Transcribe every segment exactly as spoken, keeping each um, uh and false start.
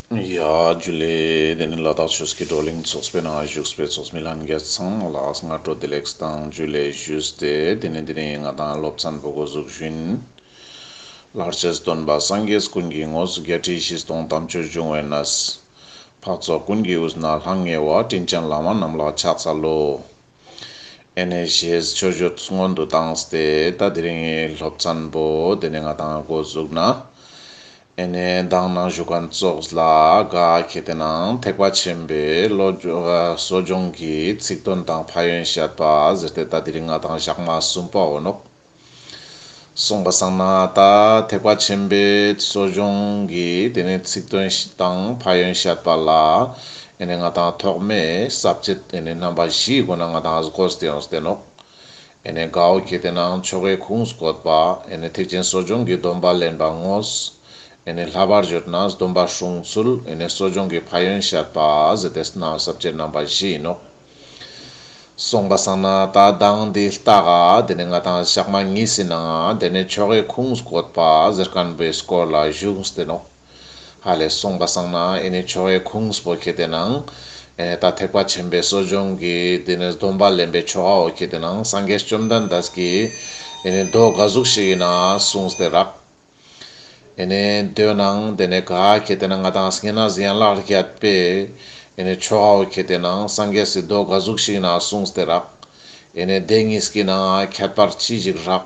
ཡ་ཇུ་ལེ། དེ་ནི་ལ་དྭགས་ཆོས་ཀྱི་བགྲོ་གླེང་ཚོགས་པའི་ནང་བཞུགས་པའི་ཚོགས་མི་ལྷན་རྒྱས་ཚང་མ་ལ་སྔ་དྲོ་བདེ་ལེགས་དང་ཇུ་ལེ་ཞུས་ཏེ། དེ་ནི་དེ་རིང་ང་དང་སློབ་ཚན་པོ་འགོ་འཛུགས་ཞུ་ཡིན། ལྷར་བཅས་སྟོན་པ་སངས་རྒྱས་ཀུན་གྱི་དངོས། བརྒྱད་ཁྲི་བཞི་སྟོང་དམ་ཆོས་འབྱུང་བའི་གནས། འཕགས་ཚོགས་ཀུན་གྱི་དབུས་ན་ལྷང་ངེ་བ། དྲིན་ཅན་བླ་མ་རྣམས་ལ་ཕྱག་འཚལ་ལོ། ཨེ་ནེ་ཞེས་མཆོད་བརྗོད་སྔོན་དུ་བཏང་སྟེ། ད་དེ་རིང་སློབ་ཚན་པོ་དེ་ནི་ང་དང་འགོ་འཛུགས་ན། ཨེ་ནེ་མདང་ནང་ཞུ་མཁན་ཙོགས་ལ་ག་ཁེ་ཏེ་ནང་ཐེག་པ་ཆེན་པོའི་བློ་སྦྱོ- གསོ་སྦྱོང་གི་ཚིག་དོན་དང་ཕན་ཡོན་བཤད་པ་ཟེར་ཏེ། ད་དེ་རིང་ང་དང་ཞག་མ་གསུམ་པ་འོ་ནོག་གསུངས་པ་སང་ན་ད་ཐེག་པ་ཆེན་པོའི་གསོ་སྦྱོང་གི་དེ་ནས་ཚིག་དོན་དང་ཕན་ཡོན་བཤད་པ་ལ། ཨེ་ནེ་ང་དང་ཐོག་མའི་ས་བཅད་ཨེ་ནེ་རྣམ་པ་བཞིའི་སྒོ་ནས་ང་དང་བགོས་ཏེ་ཡོངས་ཏེ་ནོག་ཨེ་ནེ་གའོ་ཁེ་ཏེ་ནང་ཆོ་གའི་ཁུངས་བཀོད་པ། ཨེ་ནེ་ཐེག་ཆེན་གསོ་སྦྱོང་གི་སྡོམ་པ་ལེན་པ་དངོས། ཨེ་ནེ་ལྷག་པར་བརྗོད་ན་སྡོམ་པ་སྲུང་ཚུལ། ཨེ་ནེ་གསོ་སྦྱོང་གི་ཕན་ཡོན་བཤད་པ་ཟེར་ཏེ་ནང་ས་བཅད་རྣམ་པ་བཞི་ཡིན་ནོག་གསུངས་པ་སང་ན་ད་མདང་འདི་ལྟ་ག་དེ་ནས་ང་དང་ཞག་མ་གཉིས་སི་ནང་དེ་ནས་ཆོ་གའི་ཁུངས་བཀོད་པ་ཟེར་མཁན་པོའི་སྐོར་ལ་ཞུས་ཏེ་ནོག་ཧ་ལེ། གསུངས་པ་སང་ན་ཨེ་ནེ་ཆོ་གའི་ཁུངས་པོ་ཁེ་ཏེ་ནང་ཨེ་ནེ་ད་ཐེག་པ་ཆེན་པོའི་གསོ་སྦྱོང་གི་དེ་ནས་སྡོམ་པ་ལེན་པའི་ཆོ་གའོ་ཁེ་ཏེ་ནང་སངས་རྒྱས་བཅོམ་ལྡན་འདས་ཀྱིས་ཨེ་ནེ་མདོ་ག་ཟུག་ཞིག་ཡིན་ན་གསུངས་ཏེ་རག་ཨེ་ནེ་མདོའི་ནང་དེ་ནས་ག་ཁེ་ཏེ་ནང་ང་དང་བསྙེན་གནས་ཡན་ལག་བརྒྱད་པའི་ཨེ་ནེ་ཆོ་གའོ་ཁེ་ཏེ་ནང་སངས་རྒྱས་སི་མདོ་ག་ཟུག་ཞིག་ན་གསུངས་ཏེ་རག་ཨེ་ནེ་དེ་གཉིས་ཀྱི་ནང་ཁྱད་པར་ཅི་ཞིག་རག་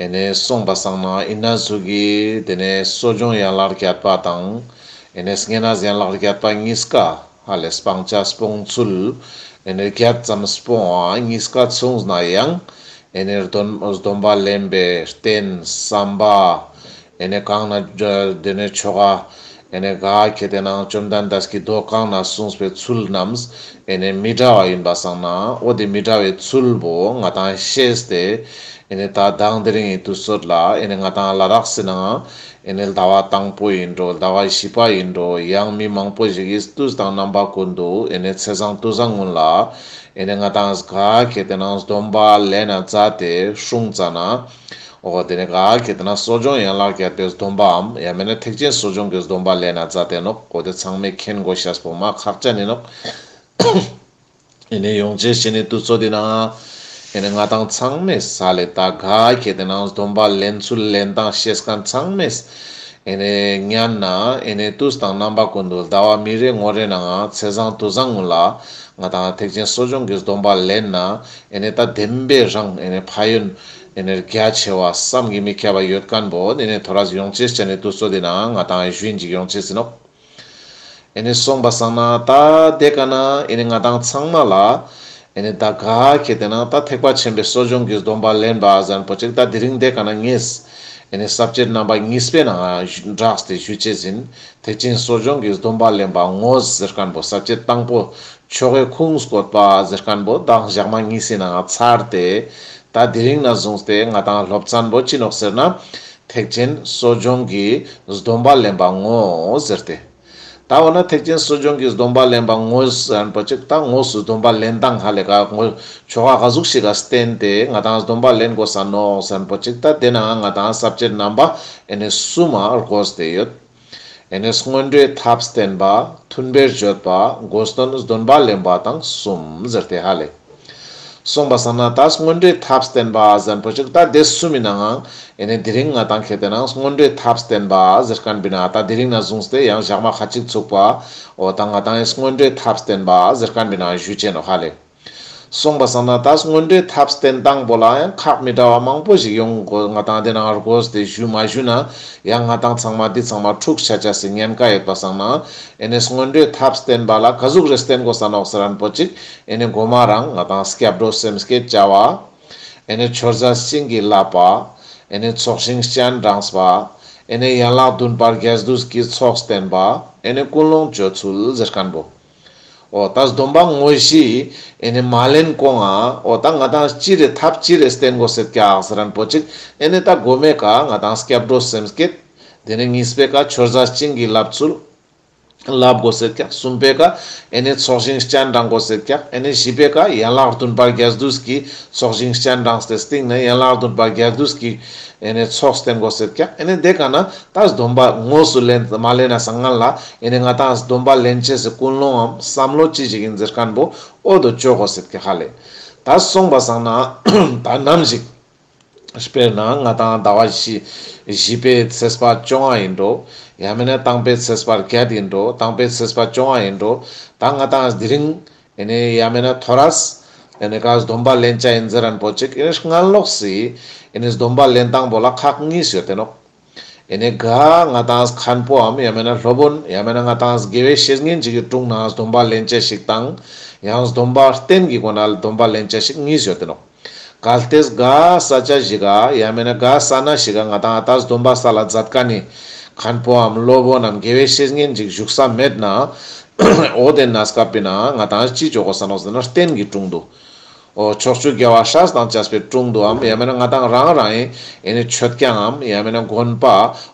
ཨེ་ནེ་གསུངས་པ་སང་ན་ཨིན་ན་ཟུག་གི་དེ་ནས་གསོ་སྦྱོང་ཡན་ལག་བརྒྱད་པ་དང་ཨེ་ནེ་བསྙེན་གནས་ཡན་ལག་བརྒྱད་པ་གཉིས་ཀ་ཧ་ལེ་སྤང་བྱ་སྤོང་ཚུལ། ཨེ་ནེ་བརྒྱད་ཙམ་སྤོང་བ་གཉིས་ཀ་མཚུངས་ན་ཡང་། ཨེ་ནེ་སྡོམ་སྡོམ་པ་ལེན་པའི་རྟེན་བསམ་པ། ཨེ་ནེ་གང་ན་དེ་ནས་ཆོ་ག་ཨེ་ནེ་ག་ཁེ་ཏེ་ནང་བཅོམ་ལྡན་འདས་ཀྱི་མདོ་གང་ན་གསུངས་པའི་ཚུལ་རྣམས་ཨེ་ནེ་མི་འདྲ་བ་ཡིན་པ་སང་ན། འོ་དེ་མི་འདྲ་བའི་ཚུལ་བོ་ང་དང་ཤེས་ཏེ། ཨེ་ནེ་ད་མདང་དེ་རིང་གི་དུས་ཚོད་ལ་ཨེ་ནེ་ང་དང་ལ་དྭགས་སི་ནང་ཨེ་ནེ་ཟླ་བ་དང་པོ་ཡིན་འགྲོ། ཟླ་བ་བཞི་པ་ཡིན་འགྲོ། ཡང་མི་མང་པོ་ཞིག་གིས་དུས་དང་རྣམ་པ་ཀུན་ཏུ་ཨེ་ནེ་ཚེས་བཟང་དུས་བཟང་ཀུན་ལ་ཨེ་ནེ་ང་དང་ག་ཁེ་ཏེ་ནང་སྡོམ་པ་ལེན་ན་མཛད་དེ་སྲུང་ཙ་ན། འོ་དེ་ནས་ག་ཁེ་ཏེ་ནང་གསོ་སྦྱོང་ཡན་ལག་བརྒྱད་པའི་སྡོམ་པའམ་ཡང་མེད་ན་ཐེག་ཆེན་གསོ་སྦྱོང་གི་སྡོམ་པ་ལེན་ན་མཛད་དེ་ནོག་འོ་དེ་ཚང་མས་མཁྱེན་དགོས་ཤེས་པོ་མ་ཁག་ཅན་ཡིན་ནོག་ཨེ་ནེ་ཡོང་ཅེས་ཤེས་ནི་དུས་ཚོད་དེ་ནང་ཨེ་ནེ་ང་དང་ཚང་མས་ས་ལེ་ད་ག་ཁེ་ཏེ་ནང་སྡོམ་པ་ལེན་ཚུལ་ལེན་སྟངས་ཤེས་མཁན་ཚང་མས་ཨེ་ནེ་ཉན་ན། ཨེ་ནེ་དུས་དང་རྣམ་པ་ཀུན་ཏུ་ཟླ་བ་མི་རེ་ངོ་རེ་ནང་ཚེས་བཟང་དུས་བཟང་ཀུན་ལ་ང་དང་ཐེག་ཆེན་གསོ་སྦྱོང་གི་སྡོམ་པ་ལེན་ན་ཨེ་ནེ་ད་བདེན་པའི་རང་ཨེ་ནེ་ཕན་ཡོན་ཨེ་ནེ་རྒྱ་ཆེ་བ་བསམ་གྱིས་མི་ཁྱབ་པ་ཡོད་མཁན་པོ་ཨེ་ནེ་ཐོ་རས་ཡོང་ཅེས་ཅན་ནི་དུས་ཚོད་དེ་ནང་ང་དང་ཞུ་ཡིན་ཅིག་ཡོང་ཅེས་ཡིན་ནོག་ཨེ་ནེ་གསུངས་པ་སང་ན་ད་དེ་ཀ་ན་ཨེ་ནེ་ང་དང་ཚང་མ་ལ་ཨེ་ནེ་ད་ག་ཁེ་ཏེ་ནང་ད་ཐེག་པ་ཆེན་པོའི་གསོ་སྦྱོང་གི་སྡོམ་པ་ལེན་པ་ཟེར་མཁན་པོ་ཅིག་ད་དེ་རིང་དེ་ཀ་ན་ངས་ཨེ་ནེ་ས་བཅད་རྣམ་པ་གཉིས་པའི་ནང་བསྒྲགས་ཏེ་ཞུ་ཅེས་ཡིན། ཐེག་ཆེན་གསོ་སྦྱོང་གི་སྡོམ་པ་ལེན་པ་དངོས་ཟེར་མཁན་པོ་ས་བཅད་དང་པོ་ཆོ་གའི་ཁུངས་བཀོད་པ་ཟེར་མཁན་པོ་མདང་ཞག་མ་གཉིས་སི་ནང་ཚར་ཏེ། ད་དེ་རིང་ན་བཟུང་སྟེ་ང་དང་སློབ་ཚན་པོ་ཅི་ནོག་ཟེར་ན། ཐེག་ཆེན་གསོ་སྦྱོང་གི་སྡོམ་པ་ལེན་པ་དངོས་ཟེར་ཏེ། ད་འོ་ན་ཐེག་ཆེན་གསོ་སྦྱོང་གི་སྡོམ་པ་ལེན་པ་དངོས་ཟེར་མཁན་པོ་ཅིག་ད་དངོས་སུ་སྡོམ་པ་ལེན་སྟངས་ཧ་ལེ་ག་དངོས་ཆོ་ག་ག་ཟུག་ཞིག་ག་བརྟེན་ཏེ་ང་དང་སྡོམ་པ་ལེན་དགོས་ས་ནོག་ཟེར་མཁན་པོ་ཅིག་ད་དེ་ནང་ང་དང་ས་བཅད་རྣམ་པ་ཨེ་ནེ་གསུམ་མ་བགོས་ཏེ་ཡོད། ཨེ་ནེ་སྔོན་འགྲོའི་ཐབས་བསྟེན་པ། མཐུན་པའི་སྤྱོད་པ། དགོས་དོན་སྡོམ་པ་ལེན་པ་དང་གསུམ་ཟེར་ཏེ་ཧ་ལེ། གསུངས་པ་སང་ན་ད་སྔོན་འགྲོའི་ཐབས་བསྟེན་པ་ཟེར་མཁན་པོ་ཅིག་ད་དེ་གསུམ་མི་ནང་ཨེ་ནེ་དེ་རིང་ང་དང་ཁེ་ཏེ་ནང་སྔོན་འགྲོའི་ཐབས་བསྟེན་པ་ཟེར་མཁན་པོའི་ནང་ད་དེ་རིང་ན་བཟུང་སྟེ་ཡང་ཞག་མ་ཁ་ཅིག་ཚུགས་པ་འོ་ད་ང་དང་ཨེ་སྔོན་འགྲོའི་ཐབས་བསྟེན་པ་ཟེར་མཁན་པོའི་ནང་ཞུ་ཅེས་ནོག་ཧ་ལེ། གསུངས་པ་སང་ན་ད་སྔོན་འགྲོའི་ཐབས་བསྟེན་སྟངས་པོ་ལ་ཡང་ཁག་མི་འདྲ་བ་མང་པོ་ཞིག་ཡོང་དགོས། ང་དང་དེ་ནང་བགོས་ཏེ་ཞུ་མ་ཞུ་ན་ཡང་ང་དང་ཚང་མ་འདི་ཚང་མ་འཁྲུག་ཆ་ཆ་སི་ཉེན་ཁ་ཡོད་པ་སང་ན། ཨེ་ནེ་སྔོན་འགྲོའི་ཐབས་བསྟེན་པ་ལ་ག་ཟུག་རེ་བསྟེན་དགོས་ས་ནོག་ཟེར་མཁན་པོ་ཅིག་ཨེ་ནེ་གོ་མ་རང་ང་དང་སྐྱབས་འགྲོ་སེམས་བསྐྱེད་བྱ་བ། ཨེ་ནེ་མཆོད་རྫས་བྱིན་གྱིས་བརླབས་པ། ཨེ་ནེ་ཚོགས་ཞིང་སྤྱན་དྲངས་པ། ཨེ་ནེ་ཡན་ལག་བདུན་པ་རྒྱས་བསྡུས་ཀྱི་ཚོགས་བསྟེན་པ། ཨེ་ནེ་ཀུན་སློང་བཅོས་ཚུལ་ཟེར་མཁན་པོ། འོ་ད་སྡོམ་པ་དངོས་གཞི་ཨེ་ནེ་མ་ལེན་གོང་ང་འོ་ད་ང་དང་ཅི་རེ་ཐབས་ཅི་རེ་བསྟེན་དགོས་ཟེར་ཀྱག་ཟེར་མཁན་པོ་ཅིག་ཨེ་ནེ་ད་གོ་མའི་ཀ་ང་དང་སྐྱབས་འགྲོ་སེམས་བསྐྱེད། དེ་ནས་གཉིས་པའི་ཀ་མཆོད་རྫས་བྱིན་གྱིས་བརླབས་ཚུལ། བསླབ་དགོས་ཟེར་ཀྱག། གསུམ་པའི་ཀ་ཨེ་ནེ་ཚོགས་ཞིང་སྤྱན་དྲངས་དགོས་ཟེར་ཀྱག། ཨེ་ནེ་བཞི་པའི་ཀ་ཡན་ལག་བདུན་པ་རྒྱས་བསྡུས་ཀྱི་ཚོགས་ཞིང་སྤྱན་དྲངས་ཏེ་སྟིང་ནེ་ཡན་ལག་བདུན་པ་རྒྱས་བསྡུས་ཀྱི་ཨེ་ནེ་ཚོགས་བསྟེན་དགོས་ཟེར་ཀྱག། ཨེ་ནེ་དེ་ཀ་ན་ད་སྡོམ་པ་དངོས་སུ་ལེན་མ་ལེན་ན་སང་སྔན་ལ་ཨེ་ནེ་ང་ཏང་སྡོམ་པ་ལེན་ཅེས་སི་ཀུན་སློང་ངམ་བསམ་བློ་ཅི་ཞིག་ཡིན་ཟེར་མཁན་པོ་འོ་དོ་ཅོ་དགོས་ཟེར་ཀྱག་ཧ་ལེ། ད་སོང་པ་སང་ན་ད་ནམ་ཞིག་དཔེར་ན་ང་ཏང་ཟླ་བ་བཞི་བཞི་པའི་ཚེས་པ་བཅོ་ལྔ་ཡིན་འགྲོ། ཡང་མེད་ན་དང་པོའི་ཚེས་པ་བརྒྱད་ཡིན་འགྲོ། དང་པོའི་ཚེས་པ་བཅོ་ལྔ་ཡིན་འགྲོ། ད་ང་ཏང་དེ་རིང་ཨེ་ནེ་ཡང་མེད་ན་ཐོ་རས་ཨེ་ནེ་ག་སྡོམ་པ་ལེན་ཅེས་ཡིན་ཟེར་མཁན་པོ་ཅིག་ཨེ་ནེ་སྔན་ལོགས་སི་ཨེ་ནེ་སྡོམ་པ་ལེན་སྟངས་པོ་ལ་ཁག་གཉིས་ཡོད་དེ་ནོག། ཨེ་ནེ་ག་ང་ཏང་མཁན་པོའམ་ཡང་མེད་ན་སློབ་དཔོན་ཡང་མེད་ན་ང་ཏང་དགེ་བའི་བཤེས་གཉེན་ཅིག་གི་དྲུང་ན་སྡོམ་པ་ལེན་ཅེས་ཤིག་དང་ཡང་སྡོམ་པ་རྟེན་གྱི་སྒོ་ནས་སྡོམ་པ་ལེན་ཅེས་ཤིག་གཉིས་ཡོད་དེ་ནོག། གལ་ཏེ་ག་ས་ཆ་ཞིག་ག་ཡང་མེད་ན་ག་ས་ན་ཞིག་ག་ང་ཏང་ད་སྡོམ་པ་སལ་ལ་མཛད་མཁན་ནི་མཁན་པོའམ་སློབ་དཔོན་ནམ་དགེ་བའི་བཤེས་གཉེན་ཅིག་བཞུགས་ས་མེད་ན་འོ་དེ་ན་སྐབས་པའི་ན་ང་ཏང་ཅི་ཅོ་དགོས་ས་ནོག་ཟེར་ན་རྟེན་གྱི་དྲུང་དུ། འོ་ཕྱོགས་བཅུའི་རྒྱལ་བ་སྲས་དང་བཅས་པའི་དྲུང་དུའམ་ཡང་མེད་ན་ང་ཏང་རང་རང་ཨེ་ནེ་མཆོད་ཁང་ངམ་ཡང་མེད་ན་དགོན་པ་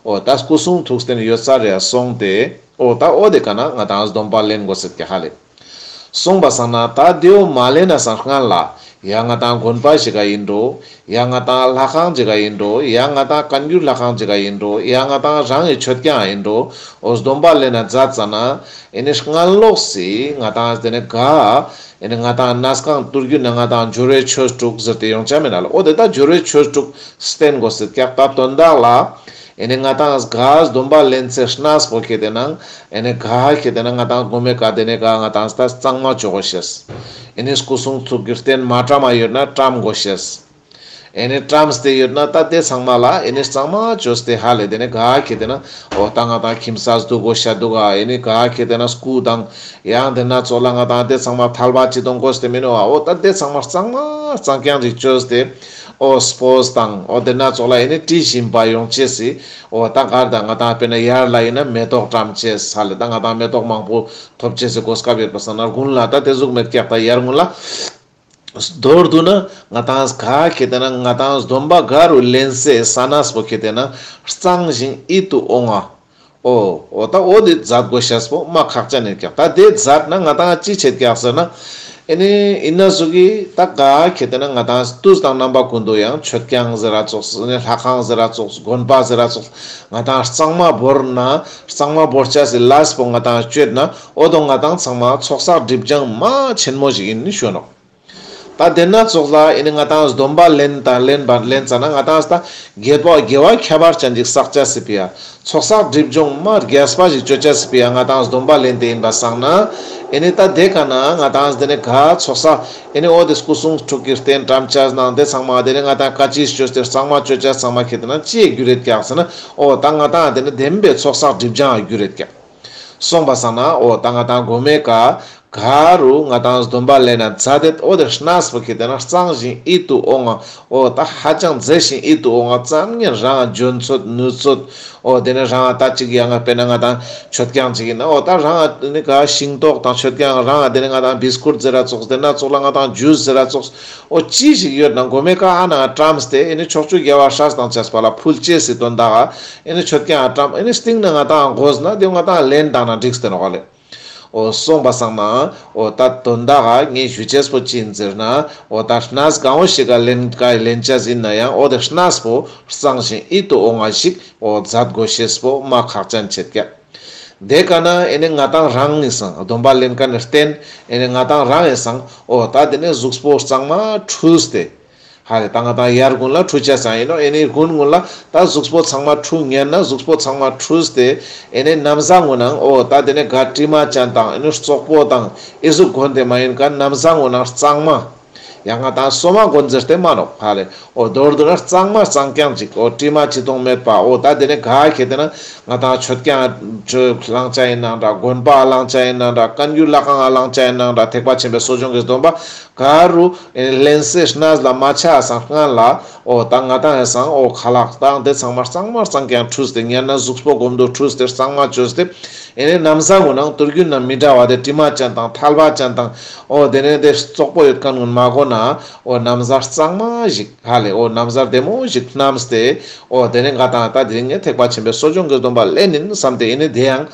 འོ་ད་སྐུ་གསུང་ཐུགས་རྟེན་ཡོད་ས་རེ་སོང་སྟེ་འོ་ད་འོ་དེ་ཀ་ན་ང་ཏང་སྡོམ་པ་ལེན་དགོས་ཟེར་ཀྱག་ཧ་ལེ། སོང་པ་སང་ན་ད་དེའོ་མ་ལེན་ན་སང་སྔན་ལ་ཡང་ང་ཏང་དགོན་པ་ཞིག་ག་ཡིན་འགྲོ། ཡང་ང་ཏང་ལྷ་ཁང་ཞིག་ག་ཡིན་འགྲོ། ཡང་ང་ཏང་བཀའ་འགྱུར་ལྷ་ཁང་ཞིག་ག་ཡིན་འགྲོ། ཡང་ང་ཏང་རང་གི་མཆོད་ཁང་ཡིན་འགྲོ། འོ་སྡོམ་པ་ལེན་ན་མཛད་ཙ་ན་ཨེ་ནེ་སྔན་ལོགས་སི་ང་ཏང་དེ་ནེ་ག་ཨེ་ནེ་ང་ཏང་གནས་ཁང་དུར་རྒྱུད་ན་ང་ཏང་སྦྱོར་བའི་ཆོས་དྲུག་ཟེར་ཏེ་ཡོང་ཆ་མེད་ན་ལ། འོ་དེ་ད་སྦྱོར་བའི་ཆོས་དྲུག་བསྟེན་དགོས་ཟེར་ཀྱག། ད་དོན་དག་ལ་ཨེ་ནེ་ང་ཏང་ག་སྡོམ་པ་ལེན་ཚེ་གནས་པོ་ཁེ་ཏེ་ན་ཨེ་ནེ་ག་ཁེ་ཏེ་ན་ང་ཏང་གོ་མེ་ཀ་དེ་ནེ་ག་ང་ཏང་ད་གཙང་མ་ཅོ་དགོས་ཤེས། ཨེ་ནེ་སྐུ་གསུང་ཐུགས་ཀྱི་རྟེན་མ་བཀྲམ་མ་ཡོད་ན་བཀྲམ་དགོས་ཤེས། ཨེ་ནེ་བཀྲམས་ཏེ་ཡོད་ན་ད་དེ་ཚང་མ་ལ་ཨེ་ནེ་གཙང་མ་ཅོས་ཏེ་ཧ་ལེ་དེ་ནེ་ག་ཁེ་ཏེ་ན་འོ་ད་ང་ཏང་ཁྱིམ་ས་འདུག་དགོས་ཤ་འདུག་ག། ཨེ་ནེ་ག་ཁེ་ཏེ་ན་སྐུ་དང་ཡང་དེ་ན་ཙོགས་ལ་ང་ཏང་དེ་ཚང་མ་ཐལ་བ་ཅི་དང་དགོས་ཏེ་མེན་ནོག། འོ་ད་དེ་ཚང་མ་གཙང་མ་གཙང་རྐྱང་ཅིག་ཅོས་ཏེ་འོ་སྤོས་དང་འོ་དེ་ན་ཙོགས་ལ་ཨེ་ནེ་དྲི་ཞིམ་པ་ཡོང་ཅེས་སི་འོ་ད་གར་ད་ང་ཏང་དཔེར་ན་ཡར་ལ་ཡིན་ན་མེ་ཏོག་བཀྲམ་ཅེས་ཧ་ལེ་ད་ང་ཏང་མེ་ཏོག་མང་པོ་ཐོབ་ཅེས་སི་གོ་སྐབས་ཡོད་པ་སང་ན་དགུན་ལ་ད་དེ་ཟུག་མེད་ཀྱག། ད་ཡར་དགུན་ལ་མདོར་བསྡུ་ན་ང་ཏང་ག་ཁེ་ཏེ་ན་ང་ཏང་སྡོམ་པ་ག་རུ་ལེན་སའི་ས་གནས་པོ་ཁེ་ཏེ་ན་གཙང་ཞིང་ཡིད་དུ་འོང་ང་། འོ་འོ་ད་འོ་དེ་མཛད་དགོས་ཤེས་པོ་མ་ཁག་ཅན་ཡིན་ཀྱག། ད་དེ་མཛད་ན་ང་ཏང་ཅི་བྱེད་ཀྱག་ཟེར་ན་ཨེ་ནེ་ཡིན་ན་ཟུག་གི་ད་ག་ཁེ་ཏེ་ན་ང་ཏང་དུས་དང་རྣམ་པ་ཀུན་ཏུ་ཡང་མཆོད་ཁང་ཟེར་ར་ཙོགས་ཨེ་ནེ་ལྷ་ཁང་ཟེར་ར་ཙོགས་དགོན་པ་ཟེར་ར་ཙོགས་ང་ཏང་གཙང་མ་བོར་ན་གཙང་མ་བོར་ཅེས་སི་ལས་པོ་ང་ཏང་སྤྱོད་ན་འོ་དོ་ང་ཏང་ཚང་མ་ཚོགས་བསགས་སྒྲིབ་སྦྱང་མ་ཆེན་མོ་ཞིག་ཡིན་ནི་ཞུ་ནོག། ད་དེ་ན་ཙོགས་ལ་ཨེ་ནེ་ང་ཏང་སྡོམ་པ་ལེན་དང་ལེན་པ་ལེན་ཙ་ན་ང་ཏང་ད་དགེ་བ་དགེ་བ་ཁྱད་པར་ཅན་ཅིག་བསགས་ཅེས་སི་ཕི་ཡ་ཚོགས་བསགས་སྒྲིབ་སྦྱོང་མ་རྒྱས་པ་ཞིག་ཅོ་ཅེས་སི་ཕི་ཡ་ང་ཏང་སྡོམ་པ་ལེན་ཏེ་ཡིན་པ་སང་ན་ཨེ་ནེ་ད་དེ་ཀ་ན་ང་ཏང་དེ་ནེ་ག་ཚོགས་བསགས་ཨེ་ནེ་འོ་དེ་སྐུ་གསུང་ཐུགས་ཀྱི་རྟེན་བཀྲམ་ཅེས་ནང་དེ་ཚང་མ་དེ་ནེ་ང་ཏང་བཀའ་ཅིས་ཅོས་ཏེ་གཙང་མ་ཅོ་ཅེས་ཚང་མ་ཁེ་ཏེ་ན་ཅི་ཡི་རྒྱུ་རེད་ཀྱག་ཟེར་ན་འོ་ད་ང་ཏང་དེ་ནེ་བདེན་པའི་ཚོགས་བསགས་སྒྲིབ་སྦྱང་རྒྱུ་རེད་ཀྱག། སོང་པ་སང་ན་འོ་ད་ང་ཏང་གོ་མེ་ཀ་ག་རུ་ང་ཏང་སྡོམ་པ་ལེན་ན་མཛད་དེ་འོ་དེ་གནས་པོ་ཁེ་ཏེ་ན་གཙང་ཞིང་ཡིད་དུ་འོང་ང་། འོ་ད་ཧ་ཅང་མཛེས་ཤིང་ཡིད་དུ་འོང་ང་། ཙམ་ཉན་རང་འཇོན་ཚོད་ནུས་ཚོད་འོ་དེ་ནེ་རང་ད་ཅིག་ཡང་ང་དཔེར་ན་ང་ཏང་མཆོད་ཁང་ཅིག་ཡིན་ན་འོ་ད་རང་ནི་ག་ཤིང་ཏོག་དང་མཆོད་ཁང་རང་དེ་ནེ་ང་ཏང་བིས་ཀུཊ་ཟེར་ར་ཙོགས་དེ་ན་ཙོགས་ལ་ང་ཏང་ཇུས་ཟེར་ར་ཙོགས་འོ་ཅི་ཞིག་ཡོད་ན་གོ་མེ་ཀ་ཨ་ན་བཀྲམས་ཏེ་ཨེ་ནེ་ཕྱོགས་བཅུའི་རྒྱལ་བ་སྲས་དང་བཅས་པ་ལ་ཕུལ་ཅེས་སི་དོན་དག་ག་ཨེ་ནེ་མཆོད་ཁང་བཀྲམ་ཨེ་ནེ་སྟིང་ནེ་ང་ཏང་དགོས་ན་དེ་ང་ཏང་ལེན་བཏང་ན་འགྲིག་སྟེ་ནོག་ལེ། འོ་སོང་པ་སང་ན་འོ་ད་དོན་དག་ག་ངས་ཞུ་ཅེས་པོ་ཅི་ཡིན་ཟེར་ན་འོ་ད་གནས་གང་བོ་ཞིག་ག་ལེན་ག་ལེན་ཅེས་ཡིན་ན་ཡང་འོ་དེ་གནས་པོ་གཙང་ཞིང་ཡིད་དུ་འོང་བ་ཞིག་འོ་མཛད་དགོས་ཤེས་པོ་མ་ཁག་ཅན་ཆེད་ཀྱག། དེ་ཀ་ན་ཨེ་ནེ་ང་ཏང་རང་ངི་སང་སྡོམ་པ་ལེན་མཁན་ནི་རྟེན་ཨེ་ནེ་ང་ཏང་རང་ངི་སང་འོ་ད་དེ་ནེ་གཟུགས་པོ་གཙང་མ་འཁྲུས་ཏེ། ཧ་ལེ་ད་ང་ཏང་ཡར་དགུན་ལ་འཁྲུ་ཅེས་ཡིན་ནོག། ཨེ་ནེ་དགུན་དགུན་ལ་ད་གཟུགས་པོ་ཚང་མ་འཁྲུ་ཉན་ན་གཟུགས་པོ་ཚང་མ་འཁྲུས་ཏེ་ཨེ་ནེ་ན་བཟའ་ངུ་ནང་འོ་ད་དེ་ནེ་ག་དྲི་མ་ཅན་དང་ཨེ་ནེ་བཙོག་པོ་དང་ཨེ་ཟུག་གོན་ཏེ་མ་ཡིན་ཀ་ན་བཟའ་ངུ་ནང་གཙང་མ། ཡང་ང་ཏང་སོ་མ་གོན་ཟེར་ཏེ་མ་ནོག་ཧ་ལེ། འོ་མདོར་བསྡུ་ན་གཙང་མ་གཙང་རྐྱང་ཅིག་འོ་དྲི་མ་ཅི་དང་མེད་པ། འོ་ད་དེ་ནེ་ག་ཁེ་ཏེ་ན་ང་ཏང་མཆོད་ཁང་བླང་ཅེས་ཡིན་ནང་འདྲ། དགོན་པ་བླང་ཅེས་ཡིན་ནང་འདྲ། བཀའ་འགྱུར་ལྷ་ཁང་བླང་ཅེས་ཡིན་ནང་འདྲ། ཐེག་པ་ཆེན་པོའི་གསོ་སྦྱོང་གི་སྡོམ་པ་ག་རུ་ལེན་སའི་གནས་ལ་མ་ཆའ་སང་སྔན་ལ་འོ་ད་ང་ཏང་ཡང་སང་འོ་ཁ་ལག་དང་དེ་ཚང་མ་གཙང་མ་གཙང་རྐྱང་འཁྲུས་ཏེ་ཉན་ན་གཟུགས་པོ་གོམ་དུ་འཁྲུས་ཏེ་གཙང་མ་བཅོས་ཏེ་ཨེ་ནེ་ན་བཟའ་ངུ་ནང་དུར་རྒྱུན་ན་མི་འདྲ་བ་དེ་དྲི་མ་ཅན་དང་ཐལ་བ་ཅན་དང་འོ་དེ་ནེ་དེ་བཙོག་པོ་ཡོད་མཁན་ངུན་མ་གོན་ན་འོ་ན་བཟའ་གཙང་མ་ཞིག་ཧ་ལེ་འོ་ན་བཟའ་བདེ་མོ་ཞིག་བསྣམས་ཏེ་འོ་དེ་ནེ་ང་ཏང་ད་དེ་རིང་ངས་ཐེག་པ་ཆེན་པོའི་གསོ་སྦྱོང་གི་སྡོམ་པ་ལེན་ཡིན་བསམ་སྟེ་ཨེ་ནེ་དེ་ཡང་